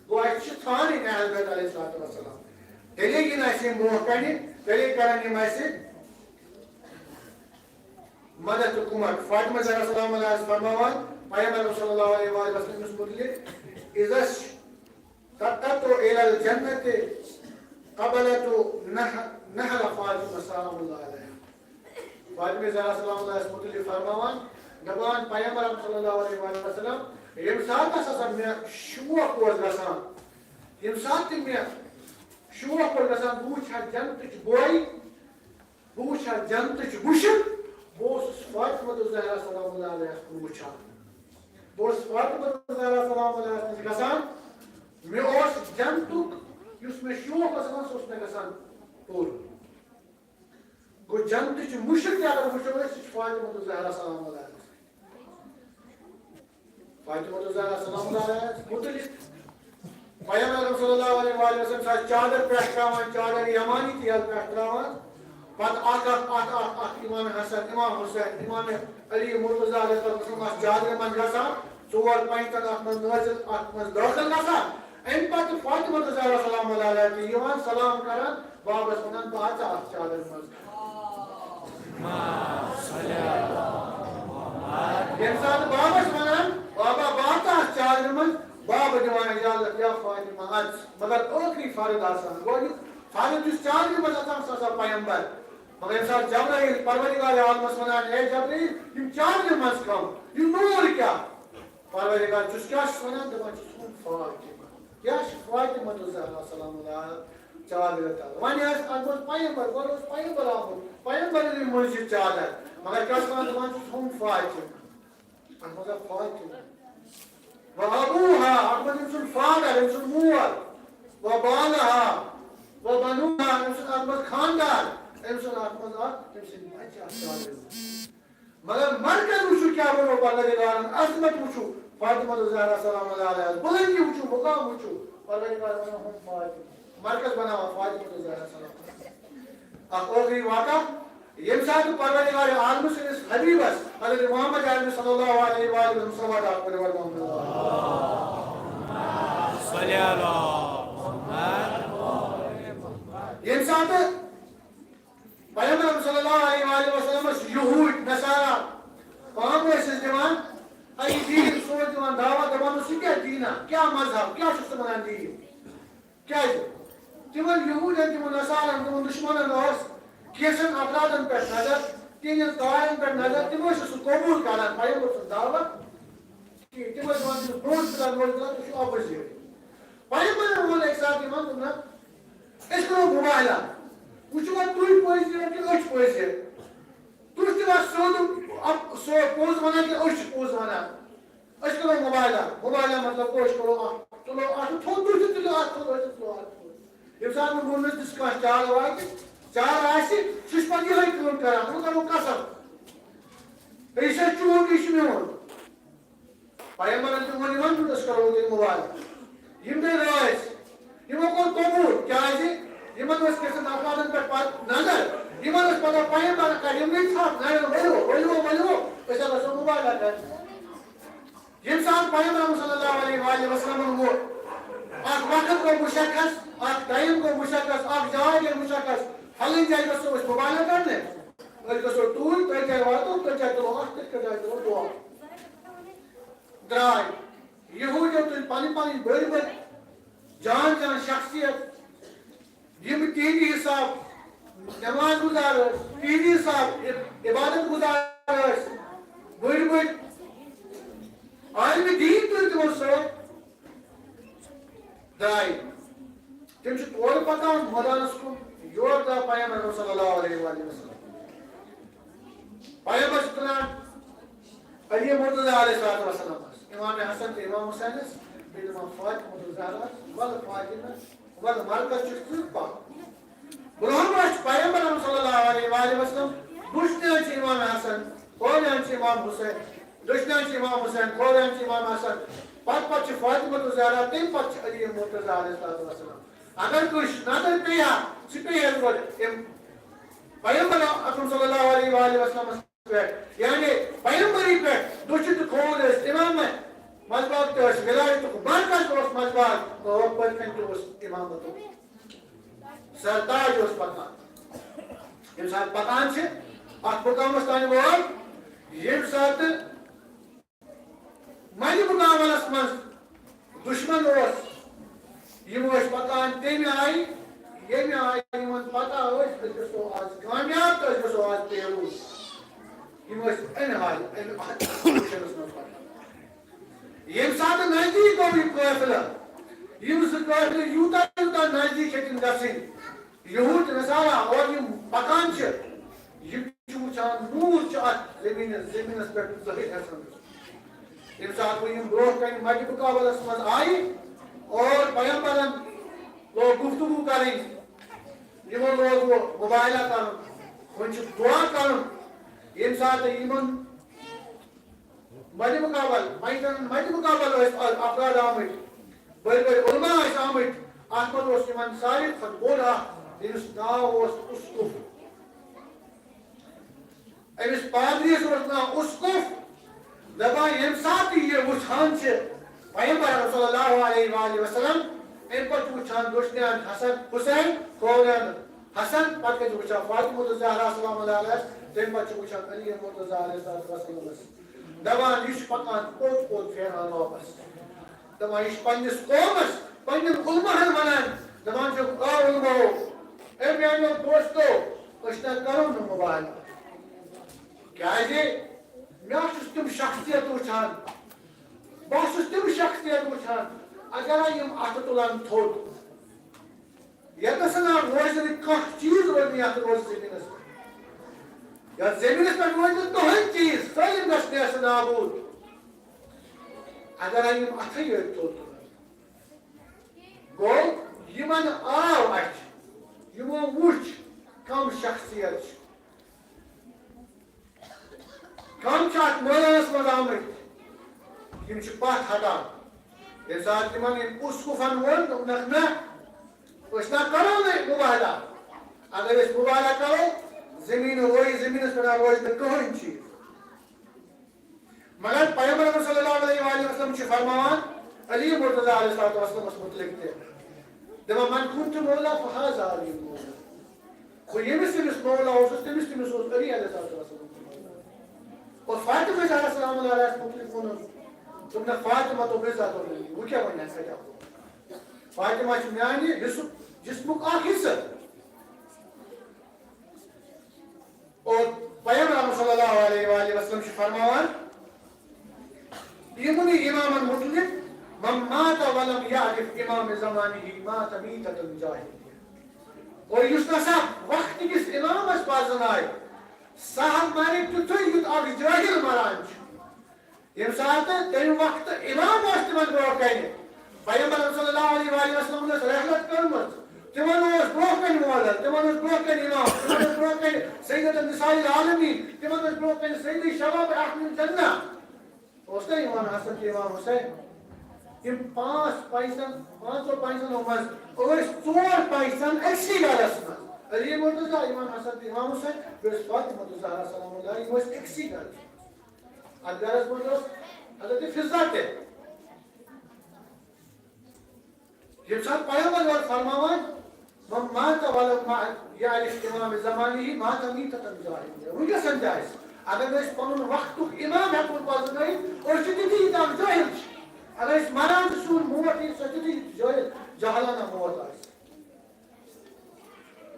گوٚو اَسہِ چھِ ژھانٛڈٕنۍ اہل بیت علیہ الصلوۃ والسلام۔ تیٚلے یِن اَسہِ یِم برونٛہہ کنہِ، تیٚلے کرن یِم اَسہِ مدد تہٕ کُمک۔ فاطمہ زہرا سلام اللہ ٲس فرماوان، پیغمبر صلی اللہ علیہ وآلہ وسلم متعلق، اذا اشتقت الی الجنت قبلت نح-، نحر فاطمہ سلام اللہ علیہ۔ فاطمہ زہرا سلام اللہ ٲس متعلق فرماوان، دپان، پیغمبر صلی اللہ علیہ وآلہ وسلم، ییٚمہِ ساتہٕ ہسا مےٚ شوق اوس گژھان، ییٚمہِ ساتہٕ تہِ مےٚ شوق اوس گژھان، بہٕ وٕچھ ہا جنتٕچ بوے، بہٕ وٕچھِ ہا جنتٕچ مُشک، بہٕ اوسُس فاطمہ تہٕ زہرا سلام اللہ علیہَس کُن وٕچھان۔ بہٕ اوسُس فاطمہ تہٕ زہرا سلام اللہ علیہَس نِش گژھان۔ مےٚ اوس جنتُک یُس مےٚ شوق اوس آسان، سُہ اوس مےٚ گژھان پوٗرٕ۔ گوٚو، جنتٕچ مُشک تہِ اگر وٕچھو أسۍ، سُہ چھِ فاطمہ تہٕ زہرا سلام اللہ علیہَس۔ فاطمہ الزہرا سلام اللہ علیہا متعلق پیغمبر صلی اللہ علیہ وآلہ وسلم ساتھ چادر پٮ۪ٹھ تراوان، چادر یمانی تہِ یَلہٕ پٮ۪ٹھ تراوان، پتہٕ اکھ اکھ اکھ اکھ اکھ امام حسن، امام حسین، امام علی مرتضی علیہ السلام اتھ چادرِ منٛز گژھان، ژور پنجتن اتھ منٛز نٲزِل، اتھ منٛز دٲخل گژھان۔ امہِ پتہٕ فاطمہ الزہرا سلام اللہ علیہا تہِ یِوان سلام کران، بابس ونان، "بہٕ اژٕ اتھ چادرِ منٛز۔" ییٚمہِ ساتہٕ بابس ونان، "بابا، بہٕ اژٕ اتھ چادرِ منٛز"، بابہٕ دِوان اجازت، "یا فاطمہ، اژ۔" مگر ٲخری فرض آسان، گۄڈٕنیُک فرض یُس چادرِ منٛز اژان، سُہ آسان پیغمبر۔ مگر ییٚمہِ ساتہٕ جبرائیل پروردگار عالمس ونان، "اے جبرائیل، یِم چادرِ منٛز کم، یہِ نوٗر کیٛاہ؟" پروردگار چھُس کیٛاہ چھُس ونان؟ دپان چھُس، "ہُم فاطمہ۔" کیٛاہ چھِ فاطمہ الزہرا سلام اللہ چادرِ تل؟ وۄنۍ آسہِ اتھ منٛز پیغمبر، گۄڈٕ اوس پیغمبر آمُت، پیغمبرنٕے مٔنٛزۍ یہِ چادر، مگر کیٛاہ چھِ ونان؟ دپان چھُس، "ہُم فاطمہ۔" اتھ منٛز آو فاطمہ۔ و ابوہا، اتھ منٛز أمۍ سُنٛد فادر، أمۍ سُنٛد مول۔ و بالہا، و بنوہا، أمۍ سُنٛد اتھ منٛز خاندار، أمۍ سُنٛد اتھ منٛز اکھ، أمۍ سٕنٛدۍ بچہِ اتھ چادرِ منٛز۔ مگر مرکز وٕچھِو کیٛاہ بنوو پروردگارن، عظمت وٕچھِو فاطمہ الزہرا سلام اللہ علیہا، بلندی وٕچھِو، مقام وٕچھِو، پروردگار ونان، "ہُم فاطمہ۔" مرکز بناوان فاطمہ الزہرا سلام۔ اکھ ٲخری واقعہ، ییٚمہِ ساتہٕ پروردگار عالم سٕنٛدِس حبیبس حضرت محمد عربی صلی اللہ علیہ وآلہ وسلم صلوات اکھ پٔرِو، محمد۔ صلی اللہ۔ ییٚمہِ ساتہٕ پیغمبر صلی اللہ علیہ وآلہ وسلمس یہود نصارا پام ٲسِس دِوان، اَکہِ دیٖن سوز دِوان دعوت، دَپان اوس، "یہِ کیٛاہ دیٖنا؟ کیٛاہ مذہب؟ کیٛاہ چھُکھ ژٕ وَنان دیٖن؟" کیٛازِ؟ تِمن یہودٮ۪ن، تِمن نصارن، تِمن دُشمنن ٲس کینٛژن افرادن پٮ۪ٹھ نظر، تِہنٛدٮ۪ن کارن پٮ۪ٹھ نظر، تِم ٲسۍ نہٕ سُہ قبوٗل کران، پیغمبر سٕنٛز دعوت۔ کِہیٖنۍ۔ تِم ٲسۍ دَپان، "تِم برونٛٹھ فِلحال، برونٛٹھ فِلحال، تُہۍ چھِو opposite۔" وۄنۍ یِمَن ووٚن اَکہِ ساتہٕ یِمَن، دوٚپُن، "نہ، أسۍ کَرو مُباہلہ۔ وٕچھِو وۄنۍ تُہۍ پٔزۍ یِیِو کِنہٕ أسۍ چھِ پٔزۍ یِیِو۔ تُہۍ چھِوا سیوٚد اَپ-، سُہ پوٚز وَنان کِنہٕ أسۍ چھِ پوٚز وَنان؟ أسۍ کَرو مُباہلہ۔" مُباہلہ مطلب گوٚو، أسۍ کَرو اَکھ، تُلو اَتھ تھوٚد، تُہۍ تہِ تُلِو اَتھ تھوٚد، أسۍ تہِ تُلو اَتھ تھوٚد۔ ییٚمہِ ساتہٕ وۄنۍ ووٚن مےٚ، تِژھ کانٛہہ چار واتہِ، چار آسہِ، سُہ چھُ پَتہٕ یِہوٚے کٲم کَران، وۄنۍ کَرو قسم۔ یہِ چھا چون، یہِ چھُ میون۔ پیغمبرن تہِ ووٚن یِمن، أسۍ کرو تیٚلہِ مُباہلہ۔ یِم گٔے رٲضۍ۔ یِمو کوٚر قبوٗل، کیازِ یِمن ٲس کینٛژن افرادن پٮ۪ٹھ پتہٕ نظر۔ یِمن ٲس پتہ پیغمبرن کَرِ یِمنٕے ژھپھ، نہ، ؤلِو، ؤلِو، ؤلِو، أسۍ ہسا گژھو مُباہلہ کرنہِ۔ ییٚمہِ ساتہٕ پیغمبر صلی اللہ علیہ وآلہ وسلمن ووٚن، اکھ وقت گوٚو مُشخص، اکھ ٹایم گوٚو مُشخص، اکھ جاے گٔے مُشخص، فلٲنۍ جایہِ گژھو أسۍ مُباہلہ کرنہِ۔ أسۍ گژھو توٗرۍ، تٔتھۍ جایہِ واتو، تٔتھۍ جایہِ تُلو اَتھ، تٔتھۍ جایہِ تُلو دۄہ۔ درٛاے۔ یہودیو تُلۍ پنٕنۍ پنٕنۍ بٔڑۍ بٔڑۍ جان جان شخصیت، یِم تِہنٛدِ حساب نماز گُزار ٲسۍ، تِہنٛدِ حساب عب-، عبادت گُزار ٲسۍ، بٔڑۍ بٔڑۍ عالمِ دیٖن تُلۍ تِمو سۭتۍ۔ درٛاے۔ تِم چھِ تورٕ پکان مٲدانس کُن، یور درٛاو پیغمبر صلی اللہ علیہ وآلہ وسلم۔ پیغمبر چھُ تُلان علی مرتضیٰ علیہ الصلوۃ والسلام، امام حسن تہٕ امام حسینس، بیٚیہِ دَپان فاطمہ تہٕ زہرا، ولہٕ فاطمہ، ولہٕ مرکز چھُ تیُتھ پکھ۔ برونٛہہ برونٛہہ چھُ پیغمبر صلی اللہ علیہ وآلہ وسلم، بُزنہِ چھُ امام حسن، کھورِ چھُ امام حسین، دٔچھنہِ چھُ امام حسین، کھورِ چھُ امام حسن، پتہٕ پتہٕ چھِ فاطمہ تہٕ زہرا، تَمہِ پتہٕ چھُ علی مرتضیٰ علیہ الصلوۃ والسلام۔ اگر کٲنٛسہِ نظر پیٚیہِ ہا، سُہ پیٚیہِ ہا گۄڈٕ أمۍ پیغمبر اکرم صلی اللہ علیہ وآلہ وسلمس پٮ۪ٹھ، یعنی پیغمبری پٮ۪ٹھ، دٔچھُن تہٕ کھووُر ٲسۍ امامت، منٛزباگ تہِ ٲسۍ ولایتُک مرکز اوس منٛزباگ، اور پٔتۍ کِنۍ تہِ اوس امامتُک سرتاج اوس پکان۔ ییٚمہِ ساتہٕ پکان چھِ، اتھ مقامس تانۍ ووت، ییٚمہِ ساتہٕ مدِ مقابلس منٛز دشمن اوس، یِم ٲسۍ پکان تمہِ آیہِ، ییٚمہِ آیہِ یِمن پتہ ٲس، أسۍ گژھو آز کامیاب تہٕ أسۍ گژھو آز پیروز۔ یِم ٲسۍ امہِ آیہِ، امہِ آیہِ دشمنس منٛز پکان۔ ییٚمہِ ساتہٕ نزدیٖک گوٚو یہِ قٲفلہٕ، یِم زٕ قٲفلہٕ یوٗتاہ یوٗتاہ نزدیٖک ہیٚتِن گژھٕنۍ، یہود نصارا اور یِم پکان چھِ، یِم چھِ وٕچھان نوٗر چھُ اتھ زٔمیٖنس، زٔمیٖنس پٮ۪ٹھ ظٲہِر گژھان۔ ییٚمہِ ساتہٕ وۄنۍ یِم برونٛہہ کنہِ مدِ مقابلس منٛز آیہِ اور پیغمبرن لوگ گفتگو کرٕنۍ، یِمو لوگ وۄنۍ مباہلہ کرُن، وۄنۍ چھُ دعا کرُن۔ ییٚمہِ ساتہٕ یِمن مدِ مقابل، میدان مدِ مقابل ٲسۍ افراد آمٕتۍ، بٔڑۍ بٔڑۍ علماء ٲسۍ آمٕتۍ۔ اتھ منٛز اوس یِمن ساروی کھۄتہٕ بوٚڑ اکھ، ییٚمِس ناو اوس اسقف۔ أمِس پادریَس اوس ناو اسقف۔ دپان، ییٚمہِ ساتہٕ یہِ وٕچھان چھِ پیغمبر صلی اللہ علیہ وآلہ وسلم، اَمہِ پتہٕ چھُ وٕچھان دٔچھنہِ اَتھٕ حسن حسین، کھوورِ اَتھٕ حسن، پتہٕ چھُ وٕچھان فاطمہ الزہرا سلام اللہ علیہا، تَمہِ پتہٕ چھُ وٕچھان علی مرتضیٰ علیہ الصلوۃ والسلامس۔ دپان، یہِ چھُ پکان پوٚت پوٚت پھیران واپس۔ دپان، یہِ چھُ پننِس قومس، پننٮ۪ن علماہن ونان، دپان چھُ، آ علماہو، اے میانیو دوستو، أسۍ نہ کرو نہٕ مباہلہ۔ کیازِ؟ مےٚ چھُس تِم شخصیت وٕچھان، بہٕ چھُس تِم شخصیت وٕچھان، اگر یِم اتھٕ تُلن تھوٚد، ییٚتنَس نہٕ روزِ نہٕ کانٛہہ چیٖز روزِ نہٕ یَتھ روزِ زٔمیٖنَس پٮ۪ٹھ۔ یَتھ زٔمیٖنَس پٮ۪ٹھ روزِ نہٕ کٕہٕنۍ چیٖز، سٲلِم گژھِ نیست نابوٗد۔ اگر یِم اَتھٕے یٲتۍ تھوٚد تُلن۔ گوٚو، یِمن آو اَتھِ، یِمو وُچھ کم شخصیت چھِ۔ کم چھِ اتھ مٲدانس منٛز آمٕتۍ، یِم چھِ پتھ ہٹان۔ ییٚمہِ ساتہٕ تِمن ییٚمہِ اسقفن ووٚن، دوٚپنکھ، نہ، أسۍ نہ کرو نہٕ مباہلہ۔ اگر أسۍ مباہلہ کرو، زٔمیٖن روزِ، زٔمیٖنس پٮ۪ٹھ روزِ نہٕ کٕہٕنۍ چیٖز۔ مگر پیغمبر صلی اللہ علیہ وآلہ وسلم چھِ فرماوان علی مرتضیٰ علیہ الصلوۃ والسلامس متعلق تہِ، دپان، من كنت مولاه فهذا علی مولاه۔ گوٚو ییٚمِس ییٚمِس مولا اوسُس، تٔمِس تٔمِس اوس علی علیہ الصلوۃ والسلام تہِ مولا۔ اور فاطمہ زہرا سلام اللہ علیہَس مُتعلِق ووٚنُن، دوٚپنَکھ، فاطمہ تو بضعۃ منی، وۄنۍ کیٛاہ وَنہِ اَسہِ کَتہِ آو؟ فاطمہ چھِ میٛانہِ حصُک، جسمُک اَکھ حصہٕ۔ اور پیغمبر صلی اللہ علیہ وآلہ وسلم چھِ فرماوان، یِمنٕے امامن متعلق، من مات ولم یعرف امام زمانہ مات میتۃ جاہلیہ۔ اور یُس نہ سا وقت کِس امامس پرزنایہِ، سُہ ہا مرِ تیُتھُے یُتھ اکھ جٲہل مران چھُ۔ ییٚمہِ ساتہٕ تمہِ وقتہٕ امام اوس تِمن برونٛہہ کنہِ، پیغمبر صلی اللہ علیہ وآلہ وسلمن ٲس رحلت کٔرمٕژ، تِمن اوس برونٛہہ کنہِ مولد، تِمن اوس برونٛہہ کنہِ امام، تِمن اوس برونٛہہ کنہِ سید النساء العالمین، تِمن اوس برونٛہہ کنہِ سید شباب اہل الجنہ۔ اوس نا امام حسن تہٕ امام حسین؟ یِم پانٛژھ پیسن، پانٛژو پیسنو منٛز ٲسۍ ژور پیسن أکسٕے گرس منٛز۔ علی مرتضیٰ، امام حسن تہٕ امام حسین، بیٚیہِ ٲس فاطمہ الزہرا سلام اللہ، یِم ٲسۍ أکسٕے گرس منٛز۔ اتھ گرس منٛز اوس حضرت فضہ تہِ۔ ییٚمہِ ساتہٕ پیغمبر اوس فرماوان، من مات ولم یعرف امام زمانہ مات میتۃ جاہلیہ۔ وٕنکیٚس تہِ آسہِ، اگر نہٕ أسۍ پنُن وقتُک امام ہٮ۪کو پرزنٲیِتھ، أسۍ چھِ تِتھی ییٖتۍ اکھ جٲہل چھِ۔ اگر أسۍ مران چھِ، سون موت یی، سۄ تِتھی جٲہل، جاہلانہ موت آسہِ۔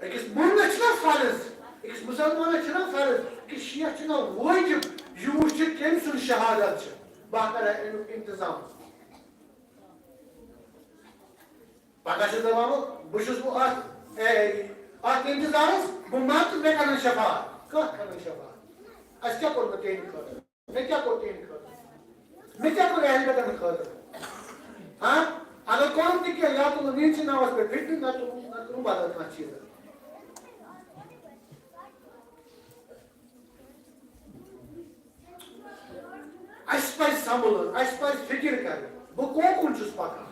أکِس مومنس چھُنہ فرض، أکِس مُسلمانس چھُنہ فرض، أکِس شیعہ چھُنہ وٲجِب یہِ وٕچھِ کٔمۍ سُنٛد شہادت چھِ، بہٕ کرٕ اَمیُک انتظام۔ پگاہ چھُ دپان، بہٕ چھُس وۄنۍ اتھ، اے، اتھ انتظارس، بہٕ مرٕ تہٕ مےٚ کرن شفاعت۔ کتھ کرن شفاعت؟ اَسہِ کیٛاہ کوٚر نہٕ تِہِنٛدِ خٲطرٕ؟ مےٚ کیٛاہ کوٚر تِہِنٛدِ خٲطرٕ؟ مےٚ کیٛاہ کوٚر اہل بیتَن خٲطرٕ؟ ہاں، اگر کوٚرُم تہِ کینٛہہ، یا تُلُم میٛٲنِسٕے ناوَس پٮ۪ٹھ فِتنہٕ، نَتہٕ تُلُم، نَتہٕ تُلُم بدل کانٛہہ چیٖز۔ اَسہِ پَزِ سنبھلُن، اَسہِ پَزِ فِکِر کَرٕنۍ، بہٕ کوٚت کُن چھُس پَکان،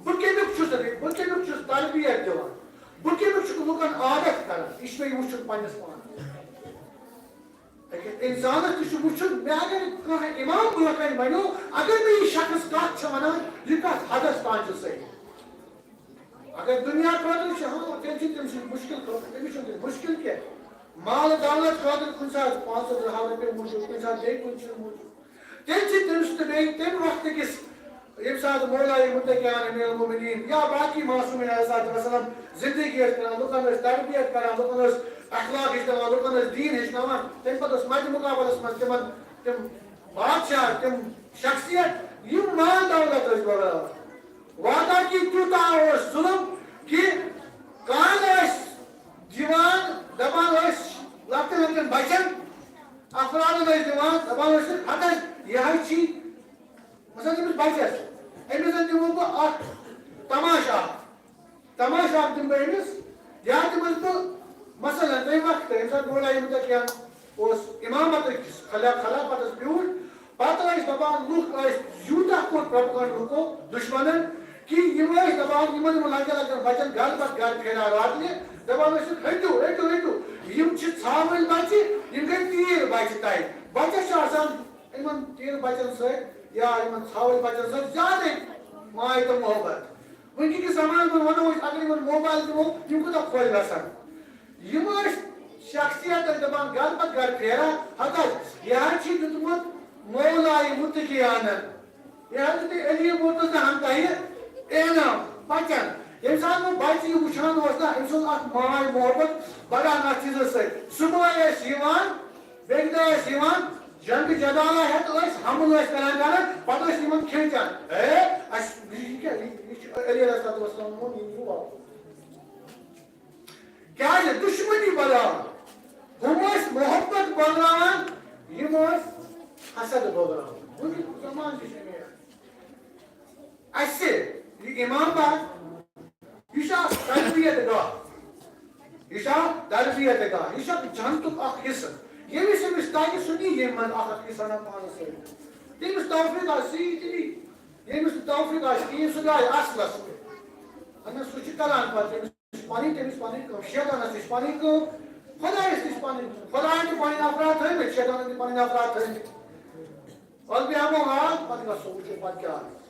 بہٕ کَمیُک چھُس رٔ-، بہٕ کَمیُک چھُس تربیت دِوان، بہٕ کَمیُک چھُس لُکَن عادت کَران، یہِ چھُ مےٚ وٕچھُن پنٛنِس پانَس۔ أکِس اِنسانَس تہِ چھُ وٕچھُن، مےٚ اگر کانٛہہ اِمام برونٛہہ کَنہِ بَنیو، اگر مےٚ یہِ شخص کَتھ چھِ وَنان، یہِ کَتھ حدَس تام چھُ صحیح۔ اگر دُنیا خٲطرٕ چھِ، ہاں، تیٚلہِ چھِ تٔمۍ سٕنٛدِ مُشکِل خٲطرٕ، تٔمِس چھُنہٕ تیٚلہِ مُشکِل کینٛہہ۔ مال دولت خٲطرٕ کُنہِ ساتہٕ پانٛژھ ہَتھ رۄپیہِ موٗجوٗب، کُنہِ ساتہٕ بیٚیہِ کُنہِ چیٖزٕ موٗجوٗب۔ تیٚلہِ چھِ تٔمِس تہٕ بیٚیہِ تَمہِ وقتہٕ کِس، ییٚمہِ ساتہٕ مولایہِ مُتقیان امیر المومنین یا باقی معصومین علیہ الصلوۃ والسلام زندگی ٲسۍ کران، لُکن ٲسۍ تربیت کران، لُکن ٲسۍ اخلاق ہیٚچھناوان، لُکن ٲسۍ دیٖن ہیٚچھناوان، تَمہِ پتہٕ ٲس مدِ مقابلس منٛز تِمن تِم بادشاہ، تِم شخصیت، یِم مال دولت ٲسۍ بٲگراوان۔ واتان کہِ تیوٗتاہ اوس ظُلم کہِ کانٛہہ ٲسۍ دِوان، دَپان ٲسۍ لۄکٹٮ۪ن لۄکٹٮ۪ن بَچَن، افرادَن ٲسۍ دِوان، دَپان ٲسۍ، ہَتہٕ حظ، یہِ حظ چھِ، مثلاً، أمِس بَچَس، أمِس زَن دِمو بہٕ اَکھ تماشہٕ اَکھ۔ تماشہٕ اَکھ دِمہٕ بہٕ أمِس، یا دِمَس بہٕ، مثلاً، تَمہِ وقتہٕ، ییٚمہِ ساتہٕ مولوی مُتقیان اوس اِمامت أکِس خلا-، خلافتَس بیوٗٹھ، پَتہٕ ٲسۍ دَپان، لُکھ ٲسۍ یوٗتاہ کوٚر پروپیگنڈ لُکو، دُشمَنَن، کہِ یِم ٲسۍ دَپان، یِمَن، یِمَن لۄکٹٮ۪ن لۄکٹٮ۪ن بَچَن گَرٕ پَتہٕ گَرٕ پھیران راتنہِ، دَپان ٲسِکھ، "ہیٚتِو، ہیٚتِو، ہیٚتِو، یِم چھِ ژھاوٕلۍ بَچہِ، یِم گٔے تیٖر بَچہِ تَتہِ۔" بَچَس چھِ آسان یِمَن تیٖر بَچَن سۭتۍ یا یِمَن ژھاوٕلۍ بَچَن سۭتۍ زیادَے ماے تہٕ محبت۔ وٕنکہِ کِس زمانَس منٛز وَنو أسۍ، اگر یِمَن موبایِل دِمو، یِم کوٗتاہ خۄش گژھن۔ یِم ٲسۍ شخصیت ٲسۍ دَپان، گَرٕ پَتہٕ گَرٕ پھیران، ہَتہٕ حظ، یہِ حظ چھِ دیُتمُت مولایہِ مُتقیانَن، یہِ حضرت علی مرتضیٰ ہَن تۄہہِ انعام بَچَن۔ ییٚمہِ ساتہٕ وۄنۍ بَچہٕ یہِ وٕچھان اوس نا، أمۍ سُنٛد اَکھ ماے محبت بَڑان اَتھ چیٖزَس سۭتۍ۔ صُبحٲے ٲسۍ یِوان، بیٚکہِ دۄہ ٲسۍ یِوان، جنگ جدالہ ہٮ۪تھ ٲسۍ، حملہٕ ٲسۍ کران کران، پتہٕ ٲسۍ یِمن کھینچان۔ اے، اَسہِ، یہِ کیٛاہ، یہِ، یہِ چھُ علی علیہ الصلوۃ والسلام ووٚن، یہِ یِیِو واپس۔ کیٛازِ؟ دُشمنی بڑاوان۔ ہُم ٲسۍ محبت بٲگراوان، یِم ٲسۍ حسد بٲگراوان۔ وٕنیُک زمانہٕ تہِ چھُ اَمے آیہِ۔ اَسہِ، یہِ امام باغ، یہِ چھُ اکھ تربیت گاہ۔ یہِ چھُ اکھ تربیت گاہ۔ یہِ چھُ اکھ جنتُک اکھ حصہٕ۔ ییٚمِس، ییٚمِس تَگہِ، سُہ نِیہِ ییٚمہِ منٛز اکھ اکھ حصہٕ ہنا پانَس سۭتۍ۔ تٔمِس توفیٖق آسہِ، سُہ یی تہِ نِیہِ۔ ییٚمِس نہٕ توفیٖق آسہِ کِہیٖنۍ، سُہ درٛاے اَصلَس پٮ۪ٹھ۔ اَہَن حظ، سُہ چھُ کَران پَتہٕ تٔمِس چھِ پَنٕنۍ، تٔمِس پَنٕنۍ کٲم۔ شیطانَس تہِ چھِ پَنٕنۍ کٲم۔ خۄدایَس تہِ چھِ پَنٕنۍ کٲم۔ خۄدایَن تہِ پَنٕنۍ افراد تھٲومٕتۍ، شیطانَن تہِ پَنٕنۍ افراد تھٲومٕتۍ۔ اَدٕ بیٚہمو حال، پَتہٕ گژھو وٕچھو پَتہٕ کیٛاہ آسہِ۔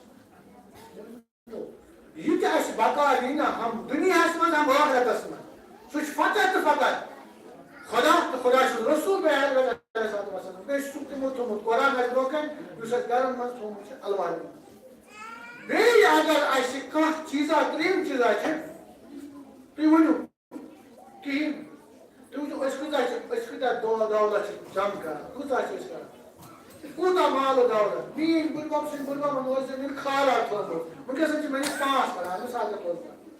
یہِ تہِ اَسہِ بقا یی نہ ہم دُنیاہَس منٛز، ہم ٲخرتَس منٛز۔ سُہ چھُ فقط تہٕ فقط خۄدا تہٕ خۄدا سُنٛد رسول بیٚیہِ اہل بیت علیہ الصلوۃ والسلام۔ بیٚیہِ چھُ سُہ تِمو تھوٚومُت قرآن اَسہِ برونٛہہ کَنہِ، یُس اَسہِ گَرَن منٛز تھوٚومُت چھُ اَلمارِ منٛز۔ بیٚیہِ اگر اَسہِ کانٛہہ چیٖزا، ترٛیٚیِم چیٖزا چھِ، تُہۍ ؤنِو، کِہیٖنۍ۔ تُہۍ وٕچھِو، أسۍ کۭژاہ چھِ، أسۍ کۭژاہ دو-، دولت چھِ جمع کران، کۭژاہ چھِ أسۍ کران؟ کوٗتاہ مال و دولت؟ میٛٲنۍ بٕڈبب سٕنٛدۍ بٕڈببَن اوس زٔمیٖن خارا تھوٚومُت، وٕنکیٚس چھِ مےٚ نِش پانٛژھ کران، مِثال کے طور پر۔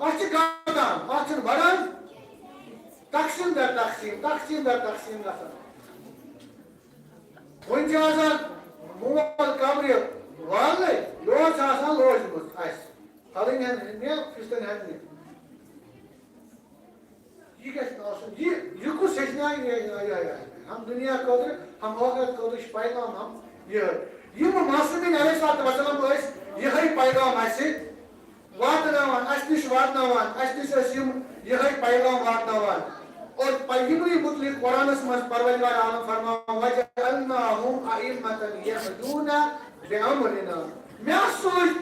اَتھ چھِ گردان، اَتھ چھِنہٕ بَڑان، تقسیٖم در تقسیٖم، تقسیٖم در تقسیٖم گژھان۔ وۄنۍ چھِ آسان مول قبرِ والنَے، لوز چھِ آسان لوجمٕژ اَسہِ۔ پھلٲنۍ ہن ہن مےٚ، فِستٲنۍ ہن مےٚ۔ یہِ گژھِ نہٕ آسُن۔ یہِ، یہِ کُس ہیٚچھنایہِ؟ یہِ ہیٚچھنایہِ یِہوٚے آسہِ۔ ہم دُنیا خٲطرٕ، ہم ٲخرت خٲطرٕ چھُ پیغام ہم یِہوٚے۔ یِم معصومین علیہ الصلوۃ والسلام ٲسۍ یِہوٚے پیغام اَسہِ واتناوان، اَسہِ نِش واتناوان، اَسہِ نِش ٲسۍ یِم یِہوٚے پیغام واتناوان۔ اور پَ-، یِمنٕے مُتعلِق قرآنَس منٛز پروردگار عالم فرماوان، "وَجَعَلْنَاهُمْ أَئِمَّةً يَهْدُونَ بِأَمْرِنَا۔" مےٚ سوٗزۍ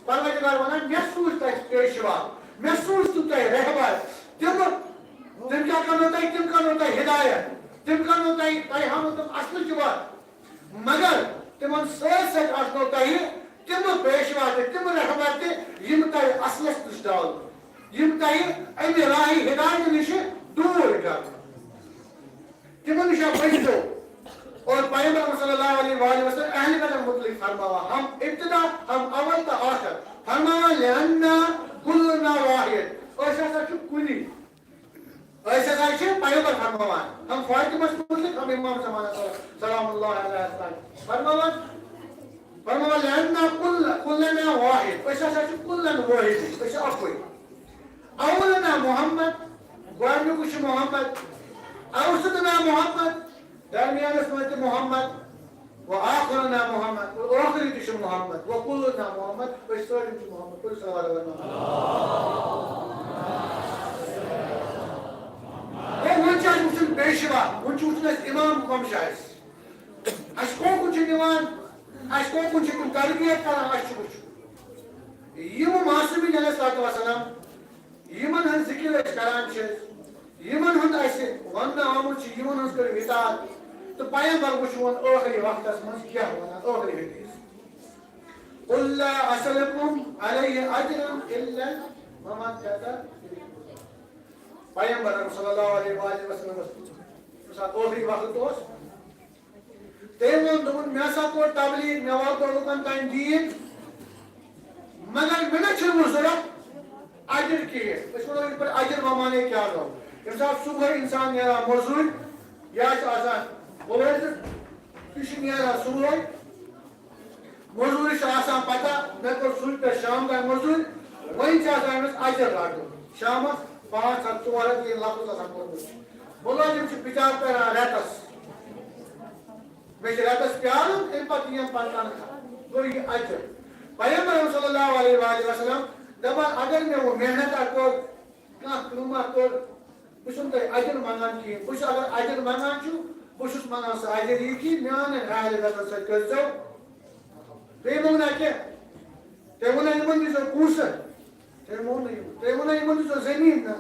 پروردگار وَنان، "مےٚ سوٗزۍ تۄہہِ پیشوا، مےٚ سوٗزۍ تِم تۄہہِ رہبر، تِم، تِم کیٛاہ کَرنو تۄہہِ؟ تِم کَرنو تۄہہِ ہدایت، تِم کَرنو تۄہہِ، تۄہہِ ہاونو تِم اَصلٕچ وَتھ، مگر تِمَن سۭتۍ سۭتۍ آسنو تۄہہِ تِم پیشوا تہِ، تِم رہبر تہِ، یِم تۄہہِ اَصلَس نِش ڈالنو، یِم تۄہہِ اَمہِ راہِ ہدایتہٕ نِش دوٗر کَرنو۔" تِمن نِش بٔچِتو۔ اور پیغمبر صلی اللہ علیہ وآلہ وسلم اہل بیتن متعلق فرماوان، ہم ابتدا، ہم اول تہٕ آخر۔ فرماوان، "لأننا کلنا واحد"، أسۍ ہسا چھِ کُنی۔ أسۍ ہسا چھِ پیغمبر فرماوان، ہم فاطمس متعلق، ہم امام زمانہ صلی اللہ، سلام اللہ علیہ وسلم فرماوان، فرماوان، لأننا کل، کلنا واحد، أسۍ ہسا چھِ کلن واحد، أسۍ چھِ اکُے۔ اولنا محمد، گۄڈنیُکُے چھُ محمد، اوسطنا محمد، درمیانس منٛز تہِ محمد، و آخرنا محمد، و ٲخری تہِ چھُ محمد، و کلنا محمد، أسۍ سٲلِم چھِ محمد، کُل صلوات علی محمد۔ گوٚو، وۄنۍ چھُ اَسہِ وٕچھُن پیشوا، وۄنۍ چھُ وٕچھُن اَسہِ اِمام کَم چھُ اَسہِ۔ اَسہِ کُن کُن چھِ نِوان، اَسہِ کُن کُن چھِ تِم تربیت کران، اَسہِ چھُ وٕچھُن۔ یِم معصومین علیہ الصلوۃ والسلام، یِمن ہٕنٛز ذِکِر أسۍ کران چھِ، یِمن ہُنٛد اَسہِ وننہٕ آمُت چھُ، یِمن ہٕنٛز کٔرِو اطاعت، تہٕ پیغمبر وٕچھون ٲخری وقتس منٛز کیٛاہ ونان، ٲخری حدیث۔ قل لا اسألكم عليه اجرا الا المودة في القربى۔ پیغمبر صلی اللہ علیہ وآلہ وسلم، ییٚمہِ ساتہٕ ٲخری وقت اوس، تٔمۍ ووٚن، دوٚپُن، مےٚ ہسا کوٚر تبلیغ، مےٚ واتنوو لُکن تام دیٖن، مگر مےٚ نہ چھُنہٕ وۄنۍ ضوٚرتھ اجر کِہیٖنۍ۔ أسۍ وَنو یِتھ پٲٹھۍ اجر بمانے کیٛاہ گوٚو؟ ییٚمہِ ساتہٕ صُبحٲے اِنسان نیران مٔزوٗرۍ، یا چھِ آسان مُلٲزِم، یہِ چھُ نیران صُبحٲے، مٔزوٗرِس چھِ آسان پتہ، مےٚ کٔر صُبحہِ پٮ۪ٹھ شام تام مٔزوٗرۍ، وۄنۍ چھِ آسان أمِس اجر رَٹُن۔ شامَس پانٛژھ ہَتھ، ژور ہَتھ، یہِ لفظ آسان کوٚرمُت۔ مُلٲزِم چھُ بِچارٕ پران رٮ۪تَس۔ مےٚ چھُ رٮ۪تَس پیارُن، اَمہِ پتہٕ یِیَم پتہٕ تنخواہ۔ گوٚو یہِ اجر۔ پیغمبر صلی اللہ علیہ وآلہ وسلم دَپان، اگر مےٚ وۄنۍ محنت اَکھ کٔر، کانٛہہ کٲم اَکھ کٔر، بہٕ چھُس نہٕ تۄہہِ اجر منٛگان کِہیٖنۍ۔ بہٕ چھُس، اگر اجر منٛگان چھُ، بہٕ چھُس منٛگان سُہ اجر یہِ کہِ میٛانٮ۪ن اہلِ بیتَن سۭتۍ کٔرۍزیو۔ بیٚیہِ مونٛگ نہ کینٛہہ۔ تٔمۍ ووٚن نہ یِمَن دیٖزیو پونٛسہٕ۔ تٔمۍ ووٚن نہٕ یِمَن۔ تٔمۍ ووٚن نہ یِمَن دیٖزیو زٔمیٖن نہ۔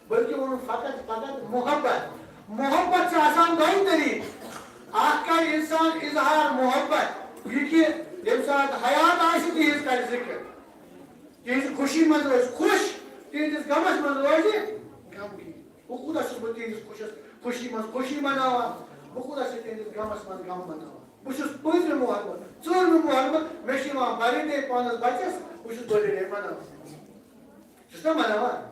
بلکہِ ووٚنُن فقط، فقط محبت۔ محبت چھِ آسان دۄیہِ طریٖقہٕ۔ اَکھ کَرِ اِنسان اظہار محبت، یہِ کہِ ییٚمہِ ساتہٕ حیات آسہِ، تِہِنٛز کَرِ ذِکر۔ تِہنٛزِ خوشی منٛز روزِ خوش، تِہنٛدِس غمس منٛز روزِ غمگیٖن۔ بہٕ کوٗتاہ چھُس بہٕ تِہنٛدِس خوشس، خوشی منٛز خوشی مناوان، بہٕ کوٗتاہ چھُس تِہنٛدِس غمس منٛز غم مناوان۔ بہٕ چھُس پٲنٛژمہِ محرمہٕ، ژوٗرمہِ محرمہٕ، مےٚ چھُ یِوان birthday پانس بچس، بہٕ چھُس birthday مناوان۔ چھُس نا مناوان؟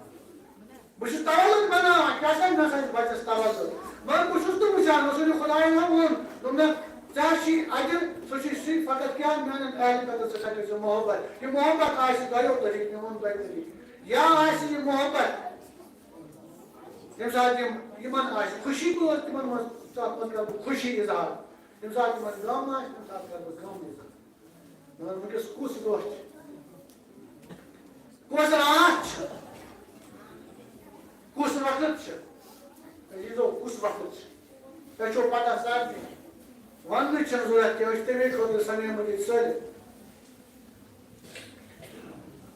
بہٕ چھُس تولُد مناوان، کیٛاہ سا مےٚ سا چھُ بچس تولُد۔ مگر بہٕ چھُس نہٕ وٕچھان، مےٚ سُنٛد خۄدایَن ہا ووٚن، دوٚپُن، ژےٚ چھُے اجر، سُہ چھُے سُے، فقط کیٛاہ؟ میٛانٮ۪ن اہلِ بیتَن سۭتۍ ہا کٔرۍ زِ محبت۔ یہِ محبت آسہِ دۄیو طریٖقہٕ، مےٚ ووٚن دۄیہِ طریٖقہٕ۔ یا آسہِ یہِ محبت، ییٚمہِ ساتہٕ یِم، یِمن آسہِ خوشی، بہٕ اوسُس تِمن منٛز، تَتھ منٛز کرٕ بہٕ خوشی اظہار۔ ییٚمہِ ساتہٕ یِمن غم آسہِ، تَمہِ ساتہٕ کرٕ بہٕ غم اظہار۔ مگر وٕنکیٚس کُس دۄہ چھُ؟ کۄس راتھ چھِ؟ کُس وقت چھُ؟ عزیزو، کُس وقت چھُ؟ تۄہہِ چھو پتہ سارنٕے۔ وننٕچ چھنہٕ ضروٗرت کینٛہہ، أسۍ چھِ تَمے خٲطرٕ سمیمٕتۍ ییٚتہِ سٲلِم۔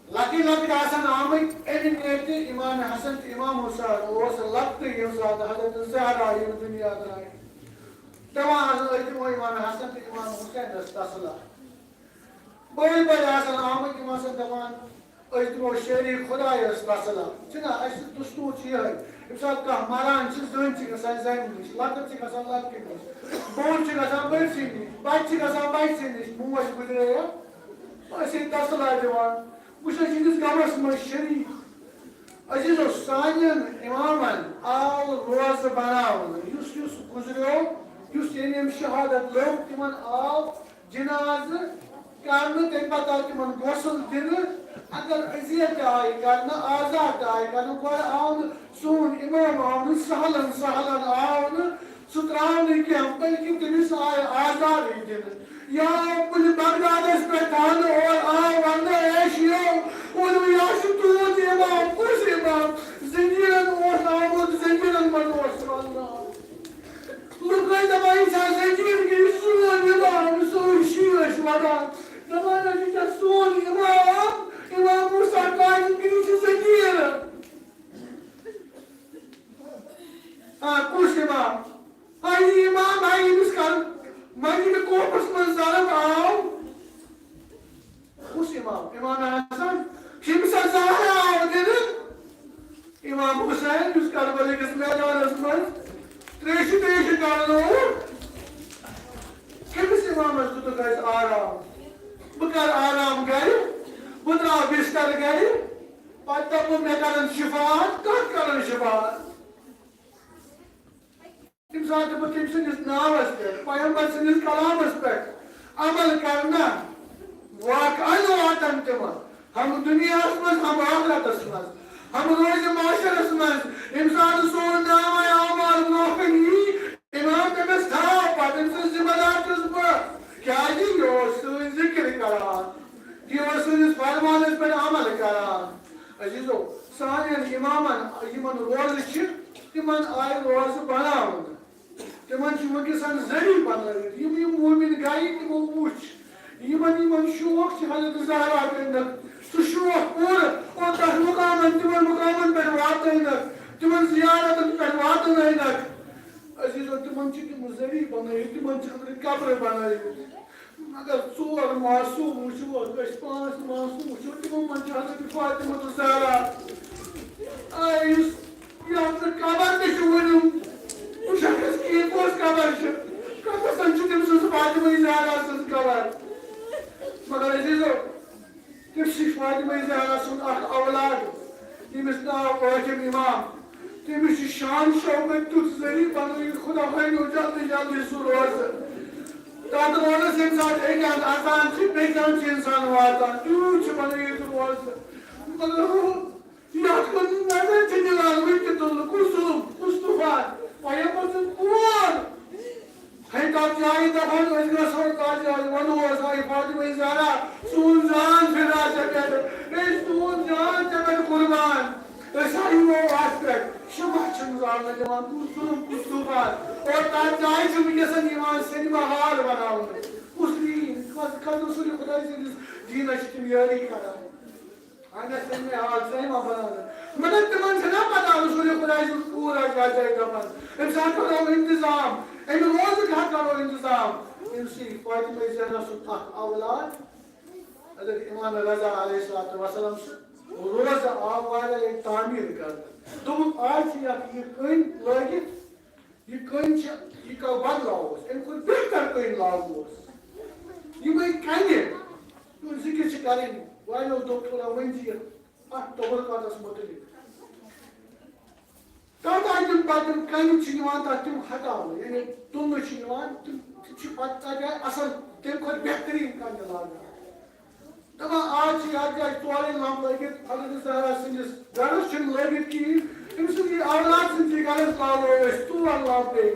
لۄکٕٹۍ لۄکٕٹۍ آسن آمٕتۍ اَمہِ نیتہِ، امام حسن تہٕ امام حسین اوس لۄکٹُے ییٚمہِ ساتہٕ حضرت زہرا ییٚمہِ دُنیا درٛاے۔ دَپان آسن أسۍ دِمو امام حسن تہٕ امام حسینس تسلا۔ بٔڑۍ بٔڑۍ آسن آمٕتۍ، یِم آسن دَپان، أسۍ دِمو شریٖک خۄدایَس تسلا۔ چھِنہ، اَسہِ دستوٗر چھُ یِہوٚے۔ ییٚمہِ ساتہٕ کانٛہہ مَران چھِ، زٔنۍ چھِ گژھان زَنہِ نِش، لۄکٕٹ چھِ گژھان لۄکٹہِ نِش، بوٚڑ چھِ گژھان بٔڑۍ سٕے نِش، بَچہِ چھِ گژھان بَچہِ سٕے نِش، موج گُزرے یا، أسۍ چھِ تسلا دِوان۔ بہٕ چھُس یِہِنٛدِس غمَس منٛز شریٖک۔ عزیزو، سانٮ۪ن اِمامَن آو روزٕ بَناونہٕ، یُس یُس گُزریو، یُس ییٚمۍ ییٚمۍ شہادت لٔب، تِمَن آو جنازٕ کرنہٕ، تَمہِ پتہٕ آو تِمن غسل دِنہٕ۔ اگر اذیت تہِ آیہِ کرنہٕ، آزار تہِ آیہِ کرنہٕ، گۄڈٕ آو نہٕ سون امام، آو نہٕ سہلن سہلن آو نہٕ سُہ تراونہٕ کینٛہہ، بلکہِ تٔمِس آیہِ آزارٕے دِنہٕ۔ یا آو کُنہِ بغدادس پٮ۪ٹھ تھاونہٕ، اورٕ آو وننہٕ، اے شیعو، ؤنِو، یہِ ہا چھُ تُہُنٛد امام، کُس امام؟ زٔمیٖنن اوس آمُت، زٔمیٖنن منٛز اوس وننہٕ آمُت۔ لُکھ ٲسۍ دَپان، یہِ چھا زٔمیٖن کِنہٕ یہِ چھُ سون اِمام؟ سٲری شیعہ ٲسۍ وَدان۔ دَپان ٲسۍ، یہِ چھا سون اِمام، اِمام موسیٰ کاظم، کِنہٕ یہِ چھُ زٔمیٖن؟ آ، کُس اِمام؟ آ، یہِ اِمام آیہِ ییٚمِس کَل-، مسجدِ کوفَس منٛز ضرب آو۔ کُس امام؟ امام حسن، ییٚمِس ہسا زہرا آو دِنہٕ، امام حسین، یُس کربلا کِس میدانس منٛز تریشہِ تریشہِ کرنووُکھ، کٔمِس امامس دیُتُکھ اَسہِ آرام؟ بہٕ کرٕ آرام گرِ، بہٕ ترٛاوٕ بستر گرِ، پتہٕ دپہٕ بہٕ، مےٚ کرن شفاعت، کتھ کرن شفاعت؟ ییٚمہِ ساتہٕ بہٕ تٔمۍ سٕنٛدِس ناوَس پٮ۪ٹھ، پیغمبر سٕنٛدِس کلامَس پٮ۪ٹھ عمل کرنہٕ، واقعاً واتَن تِمَن، ہم دُنیاہَس منٛز، ہم آخرتَس منٛز، ہم روزِ محشرَس منٛز۔ ییٚمہِ ساتہٕ سون نامہ اعمال برونٛہہ کَنہِ یی، امام تٔمِس تھاو پتہٕ، أمۍ سٕنٛز ذمہ دار چھُس بہٕ، کیازِ یہِ اوس سٲنۍ ذِکِر کران، یہِ اوس سٲنِس فرمانس پٮ۪ٹھ عمل کران۔ عزیزو، سانٮ۪ن امامن یِمن روزٕ چھِ، تِمن آیہِ روزٕ بناونہٕ، تِمن چھِ وٕنکیٚس ذٔریعہٕ بنٲوِتھ۔ یِم یِم مومِن گٔیہِ، تِمو وُچھ، یِمن یِمن شوق چھِ حضرت زہرا کٔرنَکھ، سُہ شوق پوٗرٕ، اور تَتھ مُقامَن، تِمَن مُقامَن پٮ۪ٹھ واتنٲینَکھ، تِمَن زِیارَتَن پٮ۪ٹھ واتنٲینَکھ۔ عزیزو، تِمَن چھِ تِم ذٔریعہٕ بَنٲوِتھ، تِمَن چھِ أنٛدرٕ قبرٕ بَنٲوِتھ۔ مگر ژور معصوم وٕچھو، أسۍ پانٛژھ معصوم وٕچھو، تِمو منٛز چھِ حضرت فاطمہ الزہرا۔ آ، یُس یتھ نہٕ قبر تہِ چھُ وُنہِ۔ وُچھ حظ، یہِ کۄس قبر چھِ؟ کتھ آسان چھِ تٔمۍ سٕنٛز فاطمہ زہرا سٕنٛز قبر؟ مگر عزیزو، تٔمۍ سٕے فاطمہ زہرا سُنٛد اکھ اولاد، ییٚمِس ناو حٲکِم امام، تٔمِس چھُ شان شوکت تیُتھ ذٔریعہٕ بنٲوِتھ، خدا ہٲوِن جلدی جلدی سُہ روزٕ۔ تتھ روزس ییٚمہِ ساتہٕ اکہِ اندٕ اژان چھِ، بیٚکہِ اندٕ چھِ انسان واتان، تیوٗت چھُ بنٲوِتھ روزٕ۔ مگر ہُہ یتھ کُن نظر چھِ دِوان، وٕنہِ تہِ تُلنہٕ کُس ظُلُم، کُس طوٗفان، وۄنۍ یپٲرۍ سُنٛد کور۔ ہے، تتھ جایہِ دپان، أسۍ گژھو تتھ جایہِ، ونو حظ، ہے فاطمہ زہرا، سون جان فدا ژےٚ پٮ۪ٹھ، أسۍ سون جان ژےٚ پٮ۪ٹھ قربان۔ أسۍ ہا یِمو اتھ پٮ۪ٹھ، شمع چھِنہٕ زالنہٕ دِوان، کُس ظُلُم، کُس طوٗفان۔ اور تتھ جایہِ چھُ وٕنکیٚس یِوان سینما ہال بناونہٕ۔ کُس دین، کتھ، کتھ رسول خداے سٕنٛدِس دیٖنس چھِ تِم یٲری کران؟ اگر تٔمۍ مےٚ آز تام بناونہٕ۔ مگر تِمن چھَنا پتہ رسول خداے سُنٛد کوٗر آسہِ یَتھ جایہِ دَپان، أمِس ہا کرو انتظام، أمۍ روزُک ہا کرو انتظام۔ أمۍ سٕے فاطمہ زہرا سُنٛد اکھ اولاد، حضرت امام رضا علیہ الصلوۃ والسلام سُنٛد روزٕ آو واریاہ لَٹہِ تعمیٖر کرنہٕ۔ دوٚپُکھ، آز چھِ یَتھ یہِ کٔنۍ لٲگِتھ، یہِ کٔنۍ چھِ، یہِ کَو بدلاووس، اَمہِ کھۄتہٕ بہتر کٔنۍ لاگوس۔ یِمَے کَنہِ، یِہُنٛد ذِکِر چھِ کَرٕنۍ، واریاہو دوٚپ تھوڑا ؤنۍ زِ یَتھ، اَتھ تبرکاتَس مُتعلِق۔ تَتھ آیہِ تِم پَتہٕ تِم کَنہِ چھِ یِوان، تَتھ تِم ہٹاونہٕ، یعنی تُلنہٕ چھِ یِوان، تِم، تِم چھِ پَتہٕ تَتہِ آیہِ اَصٕل، تَمہِ کھۄتہٕ بہتریٖن کَنہِ لاگان۔ دَپان، آز چھِ یَتھ جایہِ ژورے لمپ لٲگِتھ، حضرت زہرا سٕنٛدِس گرس چھِنہٕ لٲگِتھ کِہیٖنۍ۔ أمۍ سٕنٛدِ اولاد سٕنٛدِ گرس لاگو أسۍ ژور لمپ بیٚیہِ۔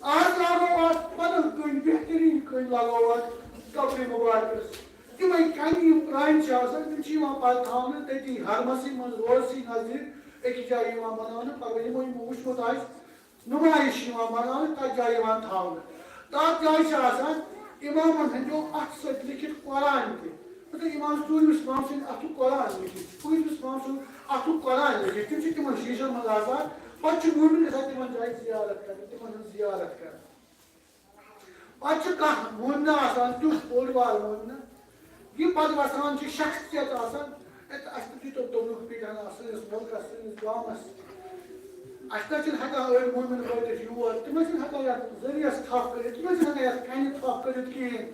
آز لاگو اَتھ بدل کُنہِ بہتریٖن کُنہِ لاگو اَتھ قبرِ مُبارکس۔ تِمے کَنہِ یِم پرٛانہِ چھِ آسان، تِم چھِ یِوان پَتہٕ تھاونہٕ تٔتی حرمسٕے منٛز، روزسٕے نزدیٖک أکِس جایہِ یِوان بَناونہٕ۔ پَگاہ یِمو یِمو وٕچھمُت آسہِ، نمائش یِوان بناونہٕ، تَتھ جایہِ یِوان تھاونہٕ۔ تَتھ جایہِ چھِ آسان اِمامَن ہٕنٛدیو اَتھٕ سۭتۍ لیکھِتھ قرآن تہِ۔ مطلب، اِمام ژوٗرمِس اِمام سٕنٛدِ اَتھُک قرآن لیکھِتھ، پٲنٛژمِس اِمام سُنٛد اَتھُک قرآن لیکھِتھ۔ تِم چھِ تِمَن شیٖشَن منٛز آسان۔ پَتہٕ چھِ مومِن گژھان تِمَن جایہِ زیارت کَرنہِ، تِمَن ہٕنٛز زیارت کَرنہِ۔ پَتہٕ چھُ کانٛہہ مۄنٛڈ آسان، تیُتھ بوٚڑ بار مۄنٛڈ نہ، یہِ پَتہٕ وَسان چھِ شخصیت آسان، ہے، تہٕ اَسہِ تہِ دیٖتو توٚبرُک پیٖٹھۍ ہنا سٲنِس مُلکَس، سٲنِس گامَس۔ اَسہِ نہ چھِنہٕ ہٮ۪کان أڑۍ مومِن وٲتِتھ یور، تِم ٲسۍ نہٕ ہٮ۪کان یَتھ ذٔریعَس تھَپھ کٔرِتھ، تِم ٲسۍ نہٕ ہٮ۪کان یَتھ کَنہِ تھَپھ کٔرِتھ کِہیٖنۍ۔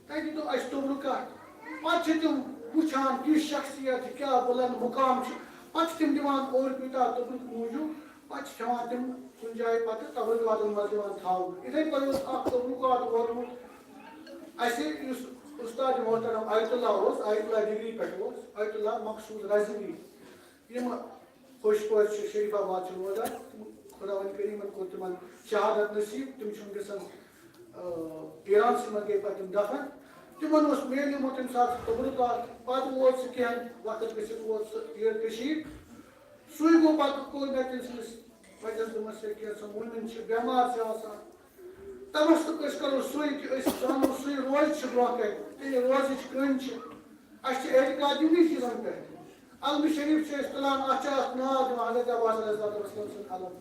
تَتہِ دیٖتو اَسہِ توٚبرُک اَتھ۔ پَتہٕ چھِ تِم وٕچھان، کِژھ شخصیت چھِ، کیٛاہ بُلند مُقام چھُ، پَتہٕ چھِ تِم دِوان اورٕ پیوٗتاہ توٚبرُک موٗجوٗب۔ پَتہٕ چھِ کھٮ۪وان تِم کُنہِ جایہِ پَتہٕ تبرکاتَن منٛز یِوان تھاونہٕ۔ یِتھَے پٲٹھۍ اوس اَکھ تبرکات ووتمُت اَسہِ، یُس اُستاد محترم آیت اللہ اوس، آیت اللہ ڈگری پٮ۪ٹھ اوس، آیت اللہ مقصوٗد رَزوی۔ یِم خوش پٲٹھۍ چھِ شریف آباد چھِ روزان، تِم خۄداوند کٔرِنۍ یِمَن کوٚر تِمَن شہادت نصیٖب، تِم چھِ وٕنکیٚس، آ، ایرانسٕے منٛز گٔے پَتہٕ تِم دفن۔ تِمَن اوس میلیومُت تَمہِ ساتہٕ تبرکات، پَتہٕ ووت سُہ کینٛہہ وقت گٔژھِتھ ووت سُہ یور کٔشیٖر۔ سُے گوٚو پَتہٕ کوٚر مےٚ تٔمۍ سٕنٛدِس مجلسَس منٛز سۭتۍ کینٛژھن ووٚن، یِم چھِ بٮ۪مار چھِ آسان۔ تَمَس دوٚپ، أسۍ کَرو سُے کہِ أسۍ زانو سُے روزِ چھِ برونٛہہ کَنہِ، تیٚلہِ روزٕچ کٲم چھِ۔ اَسہِ چھِ اعتقاد یِمنٕے چیٖزَن پٮ۪ٹھ۔ علمِ شریٖف چھِ أسۍ تُلان، اَتھ چھِ اَکھ ناو دِوان حضرت عباس علیہ الصلوۃ والسلام سُنٛد علم۔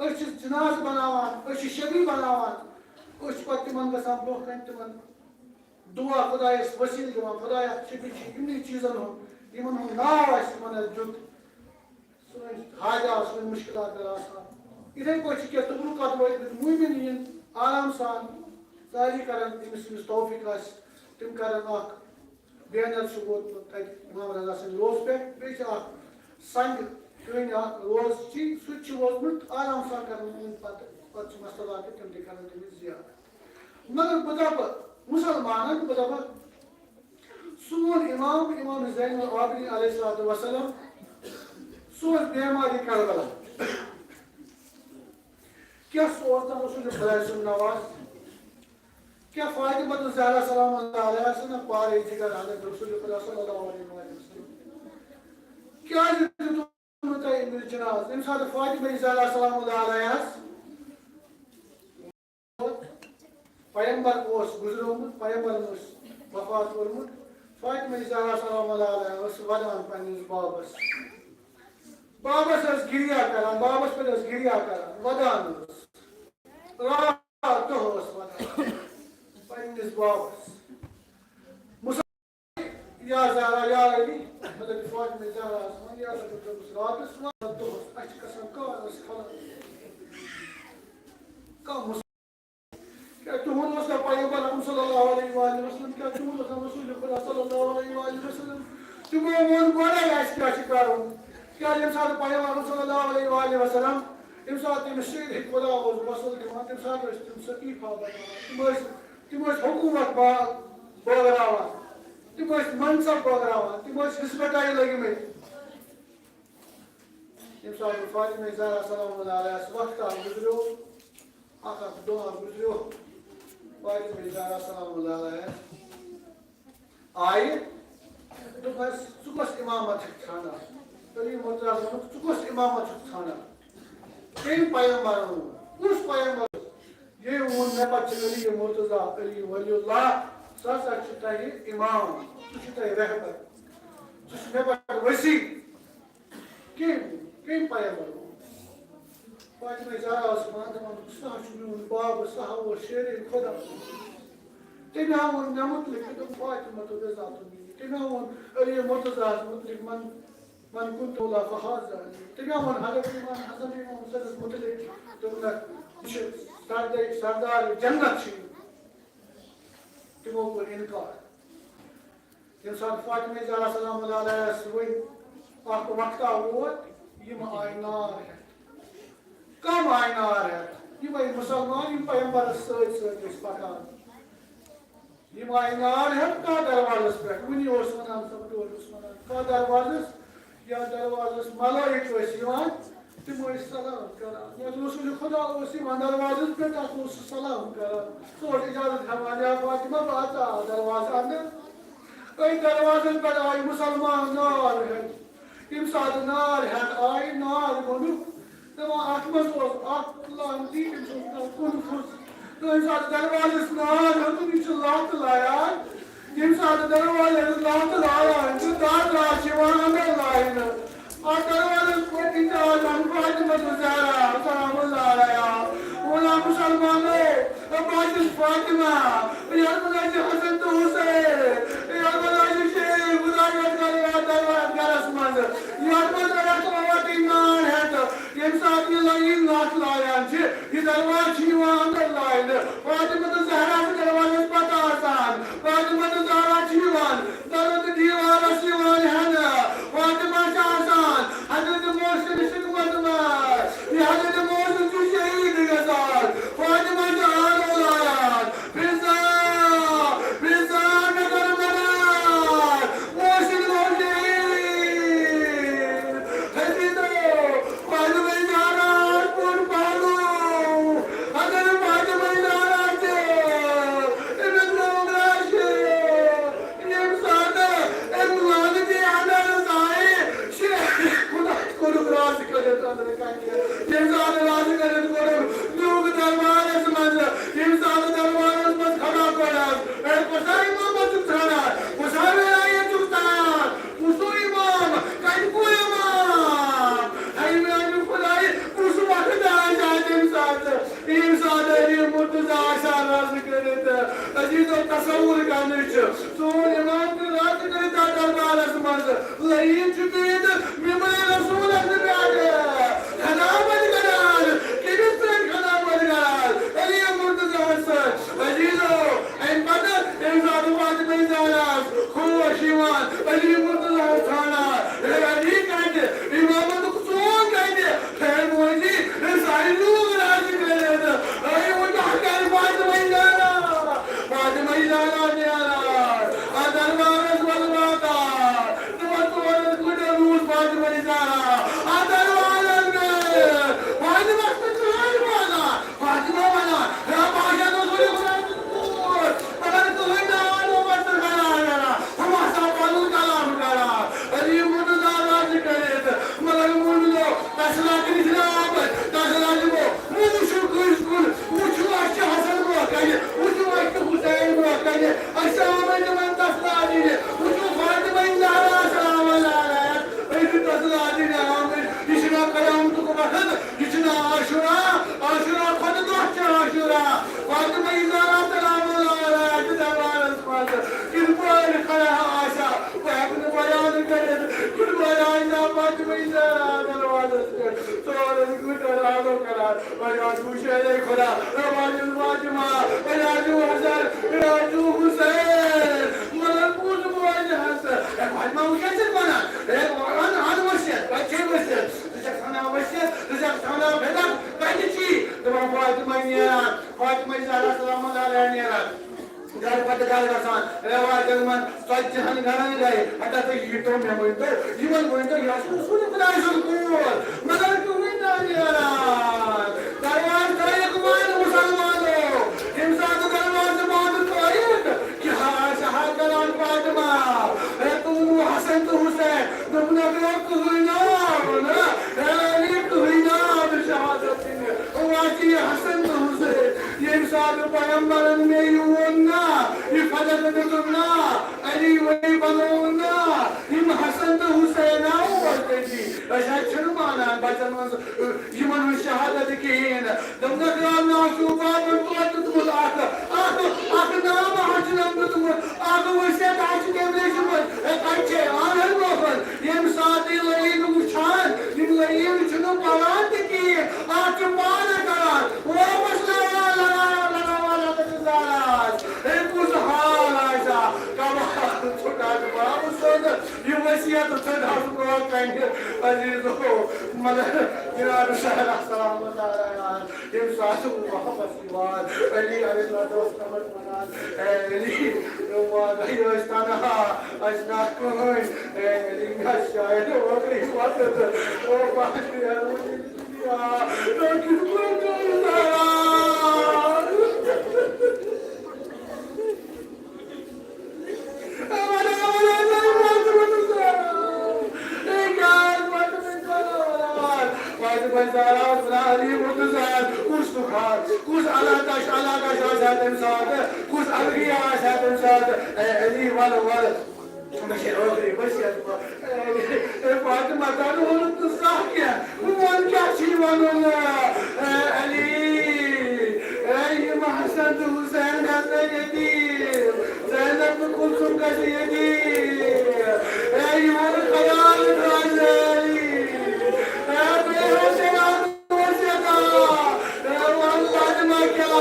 أسۍ چھِ جنازٕ بَناوان، أسۍ چھِ شبیٖہ بَناوان، أسۍ چھِ پَتہٕ تِمَن گژھان برونٛہہ کَنہِ تِمَن دُعا خۄدایَس وسیٖلہٕ دِوان، خۄدایا، شبیٖہ چھِ یِمنٕے چیٖزَن ہُنٛد، یِمَن ہُنٛد ناو اَسہِ تِمَن اَسہِ دیُت۔ سٲنۍ حاجات، سٲنۍ مُشکِلات گژھِ آسان۔ یِتھَے پٲٹھۍ چھِ کینٛہہ تبرکات وٲتمٕتۍ، مومِن یِن آرام سان ساری کرن، أمِس، أمِس توفیٖق آسہِ، تِم کرن اکھ بینر چھُ ووتمُت تَتہِ اِمام رضا سٕنٛدِ روزٕ پٮ۪ٹھ، بیٚیہِ چھِ اکھ سنٛگہِ کٔنۍ اکھ روزٕ چھِ، سُہ تہِ چھُ ووتمُت، آرام سان کرن یِم پتہٕ۔ پتہٕ چھِ مسلہٕ تہٕ تِم تہِ کرن تٔمِس زیارت۔ مگر بہٕ دپہٕ مُسلمانن، بہٕ دپہٕ سون امام، امام زین العابدین علیہ الصلوۃ والسلام، سُہ اوس بیمارِ کربلا۔ کیٛاہ سُہ اوس نہٕ رسول خداے سُنٛد نواز؟ کیٛاہ فاطمہ الزہرا سلام اللہ علیہا ٲس نہٕ پارے جگر حضرت رسول خدا صلی اللہ علیہ وآلہ وسلم؟ کیٛازِ دیُتُن تۄہہِ أمِس جناز؟ ییٚمہِ ساتہٕ فاطمہ زہرا سلام اللہ علیہا پیغمبر اوس گُزریومُت، پیغمبرن اوس وفات کوٚرمُت، فاطمہ زہرا سلام اللہ علیہا ٲس ودان پننِس بابس۔ بابس ٲس گریہ کران، بابس پٮ۪ٹھ ٲس گریہ کران، ودان ٲس۔ راتھ دۄہ ٲس ودان پننِس بابس۔ یا زہرا، یا علی، مطلب فاطمہ زہرا ٲس وَنان، یا رب، دوٚپُس راتَس وَنان دۄہَس، اَسہِ چھِ قسم، کانٛہہ ٲس کھلان۔ کانٛہہ مُس-، کیٛاہ تِہُنٛد اوس نہ پیغمبر اکرم صلی اللہ علیہ وآلہ وسلم؟ کیٛاہ تِہُنٛد اوس نہ رسول خدا صلی اللہ علیہ وآلہ وسلم؟ تِمو ووٚن گۄڈَے اَسہِ کیٛاہ چھِ کَرُن۔ کیٛازِ ییٚمہِ ساتہٕ پیغمبر اکرم صلی اللہ علیہ وآلہ وسلم، ییٚمہِ ساتہٕ تٔمِس شیٖرِتھ خدا اوس غسل دِوان، تَمہِ ساتہٕ ٲسۍ تِم سۄ ایٖفا بَناوان۔ تِم ٲسۍ، تِم ٲسۍ حکوٗمت با-، بٲگراوان۔ تِم ٲسۍ منصب بٲگراوان، تِم ٲسۍ حزبہٕ ٹایہِ لٔگۍ مٕتۍ۔ ییٚمہِ ساتہٕ فاطمہ زہرا سلام اللہ علیہَس وقتہ گُزریو، اکھ اکھ دۄہ گُزریو، فاطمہ زہرا سلام اللہ علیہَس آیہِ، دوٚپہَس، "ژٕ کۄس اِمامت چھُکھ ژھانڈان؟" علی مرتضیٰ ہَس ووٚنُکھ، "ژٕ کۄس اِمامت چھُکھ ژھانڈان؟ کٔمۍ پیغمبرن ووٚن؟ کُس پیغمبر اوس؟ ییٚمۍ ووٚن مےٚ پتہٕ چھُ علی مرتضیٰ، علی ولی اللہ، سُہ ہسا چھُ تۄہہِ اِمام، سُہ چھُ تۄہہِ رہبر، سُہ چھُ مےٚ پتہٕ وصی۔" کٔمۍ، کٔمۍ پیغمبر ووٚن؟ فاطمہ زہرا ٲس وَنان، دَپان، "سُہ ہا چھُ میون باب، سُہ ہا اوس شیرِ خۄدا۔ تٔمۍ ہا ووٚن مےٚ مُتعلِق، تہٕ دوٚپ فاطمہ تہٕ رضا تہٕ میٖر۔ تٔمۍ ہا ووٚن علی مرتضیٰ ہَس مُتعلِق، من، من کنت مولا فہذا علی۔" تٔمۍ ہا ووٚن حضرت امام حسن، امام حسینَس مُتعلِق، دوٚپنَکھ، "یہِ چھُ سردار، سردار جنت چھُ یہِ۔" تِمو کوٚر اِنکار۔ ییٚمہِ ساتہٕ فاطمہ زہرا سلام اللہ علیہَس وۄنۍ اکھ وقتہ ووت، یِم آیہِ نار ہٮ۪تھ۔ کم آیہِ نار ہٮ۪تھ؟ یِمے مُسلمان، یِم پیغمبرس سۭتۍ سۭتۍ ٲسۍ پکان۔ یِم آیہِ نار ہٮ۪تھ کتھ دروازس پٮ۪ٹھ؟ وُنی اوس ونان، سمجھو اوس ونان، کتھ دروازس؟ یا دروازس ملٲیِک ٲسۍ یِوان، تِم ٲسۍ سلام کران۔ یا رسول خدا اوس یِوان دروازس پٮ۪ٹھ، تتھ اوس سُہ سلام کران۔ سُہ اوس اجازت ہٮ۪وان، "یا فاطمہ، بہٕ اژٕ آ دروازٕ اندر۔" أتھۍ دروازس پٮ۪ٹھ آیہِ مُسلمان نار ہٮ۪تھ۔ ییٚمہِ ساتہٕ نار ہٮ۪تھ آیہِ، نار ووٚنُکھ، دَپان، اَتھ منٛز اوس اَکھ لعنتی، تٔمِس اوس ناو کُنفُذ۔ تہٕ ییٚمہِ ساتہٕ دروازَس نار ہیوٚتُن، یہِ چھُ لَتھ لایان۔ ییٚمہِ ساتہٕ دروازَس لَتھ لایان چھُ، دَرواز چھِ یِوان اَندَر لاینہٕ۔ اَتھ دروازَس پٔتۍ کِنۍ چھِ آسان فاطمہ تہٕ زہرا، سلام اللہ علیہا، وَنان، مُسلمانو، بہٕ چھُس فاطمہ، یَتھ منٛز چھِ حسن تہٕ حسین، یَتھ منٛز چھِ شیرِ خۄدا، یَتھ گَرَس منٛز، یَتھ منٛز رَٹھ وَٹٕنۍ نار ہٮ۪تھ۔ ییٚمہِ ساتہٕ یہِ لَ-، یہِ لَتھ لایان چھِ، یہِ دروازٕ چھُ یِوان اَندَر لاینہٕ۔ فاطمہ تہٕ زہرا چھِ دروازَس پَتہٕ آسان۔ فاطمہ تہٕ زہرا چھِ یِوان، دَرٕ تہٕ دیوارَس یِوان ہٮ۪نہٕ۔ فاطمہ چھِ آسان حضرت محسن خدمت منٛز۔ یہِ حضرت محسن چھُ شہیٖد گژھان۔ فاطمہ چھِ آلو لایان۔ فضا، فضا نظر مدار، محسن گوٚو شہیٖد۔ عزیزو، فاطمہ زہرا کوٚر پالو۔ اگر فاطمہ زہرا تہِ أمِس گوٚو گرٛاش، ییٚمہِ ساتہٕ أمۍ لعنتی اَندَر آیہِ، شیخ خۄداے کوٚرُکھ رازٕ کٔرِتھ أنٛدرٕ کَنہِ۔ ییٚمہِ ساتہٕ رازٕ کٔرِتھ کوٚرُن، نیوٗکھ دربارَس منٛز۔ ییٚمہِ ساتہٕ دربارَس منٛز کھڑا کوٚرُن، ہے، کُس اِمامَت چھُکھ ژھانٛڈان؟ کُس وِلایت چھُکھ ژھانٛڈان؟ کُس اِمام؟ کَتہِ کُس اِمام؟ ہے، میٛانہِ خۄدایہِ، کُس وقت آسہِ اَتھ تَمہِ ساتہٕ؟ ییٚمہِ ساتہٕ علی مرتضیٰ آسہِ ہا رازٕ کٔرِتھ۔ عزیزو، تصور کرنٕچ چھِ۔ سون امام تہِ راتھ کٔرِتھ تتھ دربارس منٛز۔ لعین چھُ بِہِتھ ممبرِ رسولس پٮ۪ٹھ۔ خدمت کران۔ کٔمِس سۭتۍ خدمت کران؟ علی مرتضیٰ ہس سۭتۍ۔ عزیزو، امہِ پتہٕ ییٚمہِ ساتہٕ فاطمہ زہراہس ہوش یِوان، علی مرتضیٰ ہس ژھانڈان، ہے علی کتہِ؟ امامتُک ژوٗن کتہِ؟ ہے موجی، ہے سانہِ لوٗکھ راضی کٔرِتھ۔ کران، وۄنۍ آسو شیرے خدا، وۄنۍ آسو فاطمہ، وۄنۍ آسو حسن، وۄنۍ آسو حسین۔ مگر کُس بوزِ حسن؟ اے فاطمہ، وۄنۍ کیٛاہ چھَکھ وَنان؟ اے، اَن، اَن ؤسِتھ، وۄنۍ چھے ؤسِتھ۔ ژٕ چھَکھ سَنان ؤسِتھ، ژٕ چھَکھ سَنان بِدعت، کَتہِ چھی؟ دَپان فاطمہ نیران، فاطمہ زہرا سلام اللہ علیہا نیران۔ گرٕ پتہٕ گرٕ گژھان، رٮ۪وایتن منٛز ژتجی ہن گرن گٔے۔ ہتا تُہۍ ییٖتو مےٚ ؤنۍتو، یِمن ؤنۍتو، یہِ آسہِ رسول خداے سُنٛد کوٗر، مگر کٕہٕنۍ نہٕ نیران۔ دروازٕ ترٲیِکھ بنٛد مُسلمانو، ییٚمہِ ساتہٕ دروازٕ بنٛد ترٲیِکھ، کیٛاہ آسہِ ہا کران فاطمہ؟ ہے، تُہُنٛد حسن تہٕ حسین، دوٚپُن، اگر کٕہٕنۍ نہٕ آو نہٕ، ہے، علی کٕہٕنۍ نہٕ آو نہٕ شہادت دِنہِ۔ وۄنۍ چھِ یہِ حسن تہٕ حسین۔ ییٚمہِ ساتہٕ پیغمبرن مےٚ یہِ ووٚن نا، یہِ فلک دیُتُن نا، علی ولی بنووُن نا، یِم حسن تہٕ حسین آو اور تٔتی۔ أسۍ حظ چھِنہٕ مانان بچن منٛز، یِمن ہٕنٛز شہادت کِہیٖنۍ نہٕ۔ دوٚپنکھ، رام ناو چھُ بابن توتہِ دیُتمُت اکھ، اکھ، اکھ نام حظ چھُنم دیُتمُت، اکھ وصیت حظ چھِ تٔمۍ لیٚچھمٕژ۔ ہے، تَتہِ چھے، اَن حظ برونٛہہ کُن۔ ییٚمہِ ساتہٕ یہِ لٔڑی نہٕ وٕچھان، یِم لٔڑی چھِنہٕ پَران تہِ کِہیٖنۍ، اَتھ چھُ پانہٕ کَران۔ واپس لگاوان، لگاوان، لگاوان، لگاوان زہراہَس۔ ہے، کُس حال آسہِ ہا؟ کمال چھُ ڈاکٹر بابہٕ سُنٛد یہِ وصیت ژٔٹ حظ برونٛہہ کَنہِ، عزیٖزو۔ مگر جناب زہرا سلام اللہ علیہا، ییٚمہِ ساتہٕ واپس یِوان، علی علیہ السلام اوس تِمن وَنان، اے علی، وۄنۍ ٲسۍ تنہا، اَسہِ نہ کٕہٕنۍ، اے علی، مےٚ شاید ٲخری وقت، او پاٹھۍ، اے علی، یا، تُہۍ کِتھ پٲٹھۍ کٔرِو زارا؟ اے وَنان، وَنان، وَنان، وَنان، وَنان، اے کیٛاہ، وَنان، وَنان، وَنان، وَنان، وَنان، زارا، وَنان، علی، وَنان، زارا، کُس دُکان، کُس علاقہ چھُ، علاقہ چھُ آسان تَمہِ ساتہٕ، کُس الگی آسہِ ہا تَمہِ ساتہٕ، اے علی، وَلہٕ، وَلہٕ۔ مےٚ چھےٚ ٲخری وصیت۔ اے، اے فاطمہ، تۄہہِ نہٕ ووٚنُتھ نہٕ زانٛہہ کینٛہہ۔ بہٕ وَنہٕ کیٛاہ چھُے وَنُن؟ اے علی، اے یِم حسن تہٕ حسین گژھن یتیٖم، زینب تہٕ کلثوم گژھِ یتیٖم۔ اے یِہُنٛد خیال تھٲیزِ علی۔ اے بیٚیہِ حظ چھےٚ اَکھ وصیت، اے وَن فاطمہ کیٛاہ؟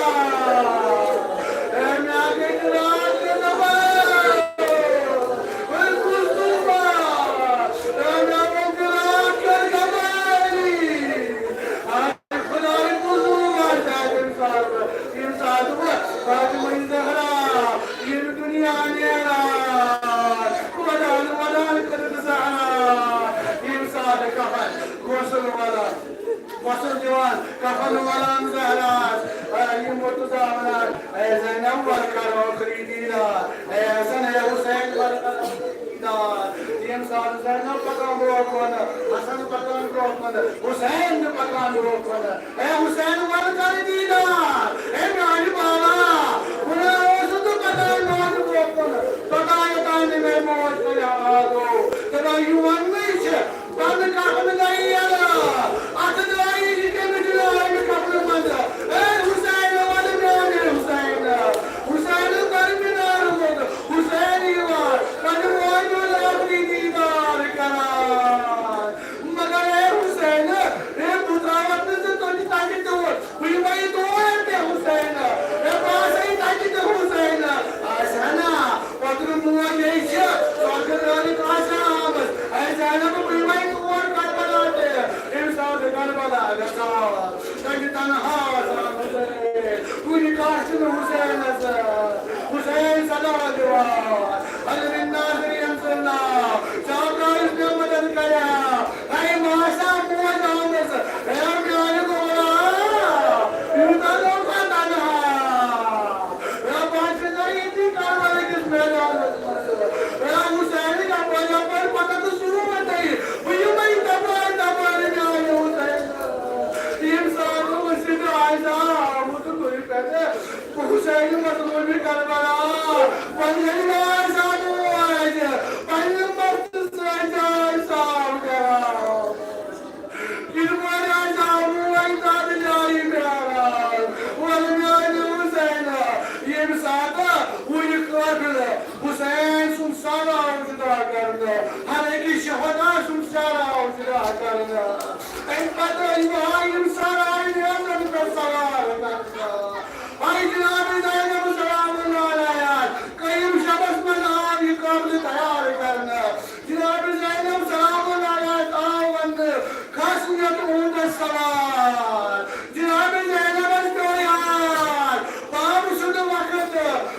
اے مےٚ گٔے راتھ تہٕ دَپان، وۄنۍ کُس طوٗفان؟ اے مےٚ گوٚو راتھ کیُتھ غمٲری۔ اے خۄداے، کُس طوٗفان چھُ اَتھ ییٚمہِ ساتہٕ، ییٚمہِ ساتہٕ بہٕ فاطمہ زہرا ییٚمہِ دُنیا نیران، ودان ودان کٔرٕکھ زہرا، ییٚمہِ ساتہٕ کفن غسل والان۔ غسل دِوان، کفن والان زہراہَس۔ اے یہِ مرتضیٰ وَنان، اے زینب، وَلہٕ کر ٲخری دیٖدار۔ اے حسن، اے حسین، وَلہٕ کر ٲخری دیٖدار۔ ییٚمہِ ساتہٕ زینب پَکان برٛونٛہہ کُن، حسن پَکان برٛونٛہہ کُن، حسین تہِ پَکان برٛونٛہہ کُن۔ اے حسین، وَلہٕ کر دیٖدار۔ اے میٛانہِ بابا، بہٕ نہ اوسُس نہٕ پَکان برٛونٛہہ کُن، پَکان یوٚتام نہٕ مےٚ موج کَرِ حوالہٕ۔ دَپان، یہِ وَننٕے چھِ، پنہٕ کفن گٔیہِ یلہٕ۔ اتھ درٛایہِ یہِ کٔمِس درٛایہِ کفنہٕ منٛزٕ؟ اے حسین، وَلہٕ میٛانہِ حسین۔ حسین کٔر مِنار ووٚت۔ حسین یِوان، پننہِ ماجہِ ہُنٛد ٲخری دیٖدار کران۔ مگر اے حسین، اے بہٕ ترٛاوتھ نہٕ ژٕ تۄہہِ تَتہِ تہِ ووٚت۔ بہٕ یِمَے تور تہِ حسین، مےٚ باسے تَتہِ تہِ حسین آسہِ ہا نا۔ پتہٕ موج یے چھِ، سۄ کِتھ رٲلِتھ آسہِ ہا آمٕژ۔ اے زینب، بہٕ یِمَے تور کربلا تہِ۔ ییٚمہِ ساتہٕ کربلا گژھان، تَتہِ تنہا آسان حسین۔ کُنہِ کانٛہہ چھُنہٕ حسینَس۔ حسین صدا دِوان، حل من ناصر ینصرنا۔ ژٕ آو کٲنٛسہِ مےٚ مدد کریا؟ اے ماسا موج آمٕژ، اے میانہِ گولا، یوٗتاہ گوٚو پتہ نہ۔ اے بہٕ چھُس نہ ییٚتی کربلا کِس میدانس منٛز۔ اے حسین یپٲرۍ یپٲرۍ پکان تہٕ سوٗنٛچ مےٚ تۄہہِ، بہٕ یِمے تپٲرۍ تپٲرۍ میانہِ حسین۔ ییٚمہِ ساتہٕ مٔسجد آسہِ آمُت کُنہِ پٮ۪ٹھ، حسین مظلوم کربلا، پننہِ آزاد موج، پننہِ مدد سۭتۍ آسہِ صاف کران۔ کِتھ پٲٹھۍ آسہِ آمُت وۄنۍ تَتھ جایہِ پیاران؟ وَلہٕ میٛانہِ حُسینہ، ییٚمہِ ساتہٕ وُنہِ قٲبِل حُسین سُنٛد سر آو جُدا کرنہٕ، ہر أکِس شہدا سُنٛد سر آو جُدا کرنہٕ۔ اَمہِ پتہٕ یِوان ییٚمہِ ساتہٕ کرنہٕ۔ جناب زینب سلام اللہ علیہا آو وننہٕ، کھس یتھ اوٗنٹس سوار۔ جناب زینبس پیوٚو یاد، باب سُنٛد وقت،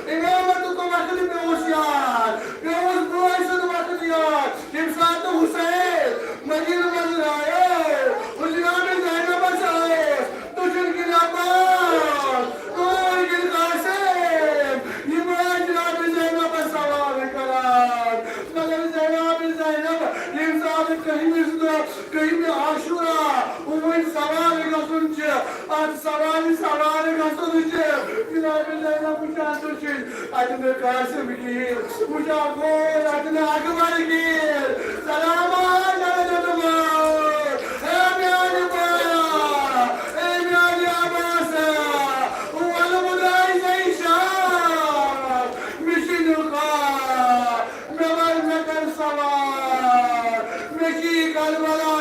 امامتُک وقت پیوٚوُس یاد، پیوٚوُس بٲے سُنٛد وقت یاد۔ ییٚمہِ ساتہٕ حسین مدینہٕ منٛز درٛایو، حضرت زینبس اوس دٔچھُن کِنۍ عباس، کھووُر کِنۍ قاسم، یِم ٲسۍ جناب زینبس سوال کران۔ مگر جناب زینب، ییٚمہِ ساتہٕ کٔہمِس دۄہ، کٔہمہِ عاشورا، وۄنۍ سوال گژھُن چھُ، اتھ سوالہِ سوال گژھُن چھُ۔ جناب زینب وٕچھان تُہۍ چھِو، اتہِ نہٕ قاسم کِہیٖنۍ، وٕچھان گوٚو اتہِ نہٕ اکبر کِہیٖنۍ۔ سلامات علیکم۔ اے میانہِ بایا، اے میانہِ عباسا، وَلہٕ بہٕ درٛاے زیشان۔ مےٚ چھِ نہٕ خواب، مےٚ وَل مےٚ کر سوال، مےٚ چھِ یہِ کربلا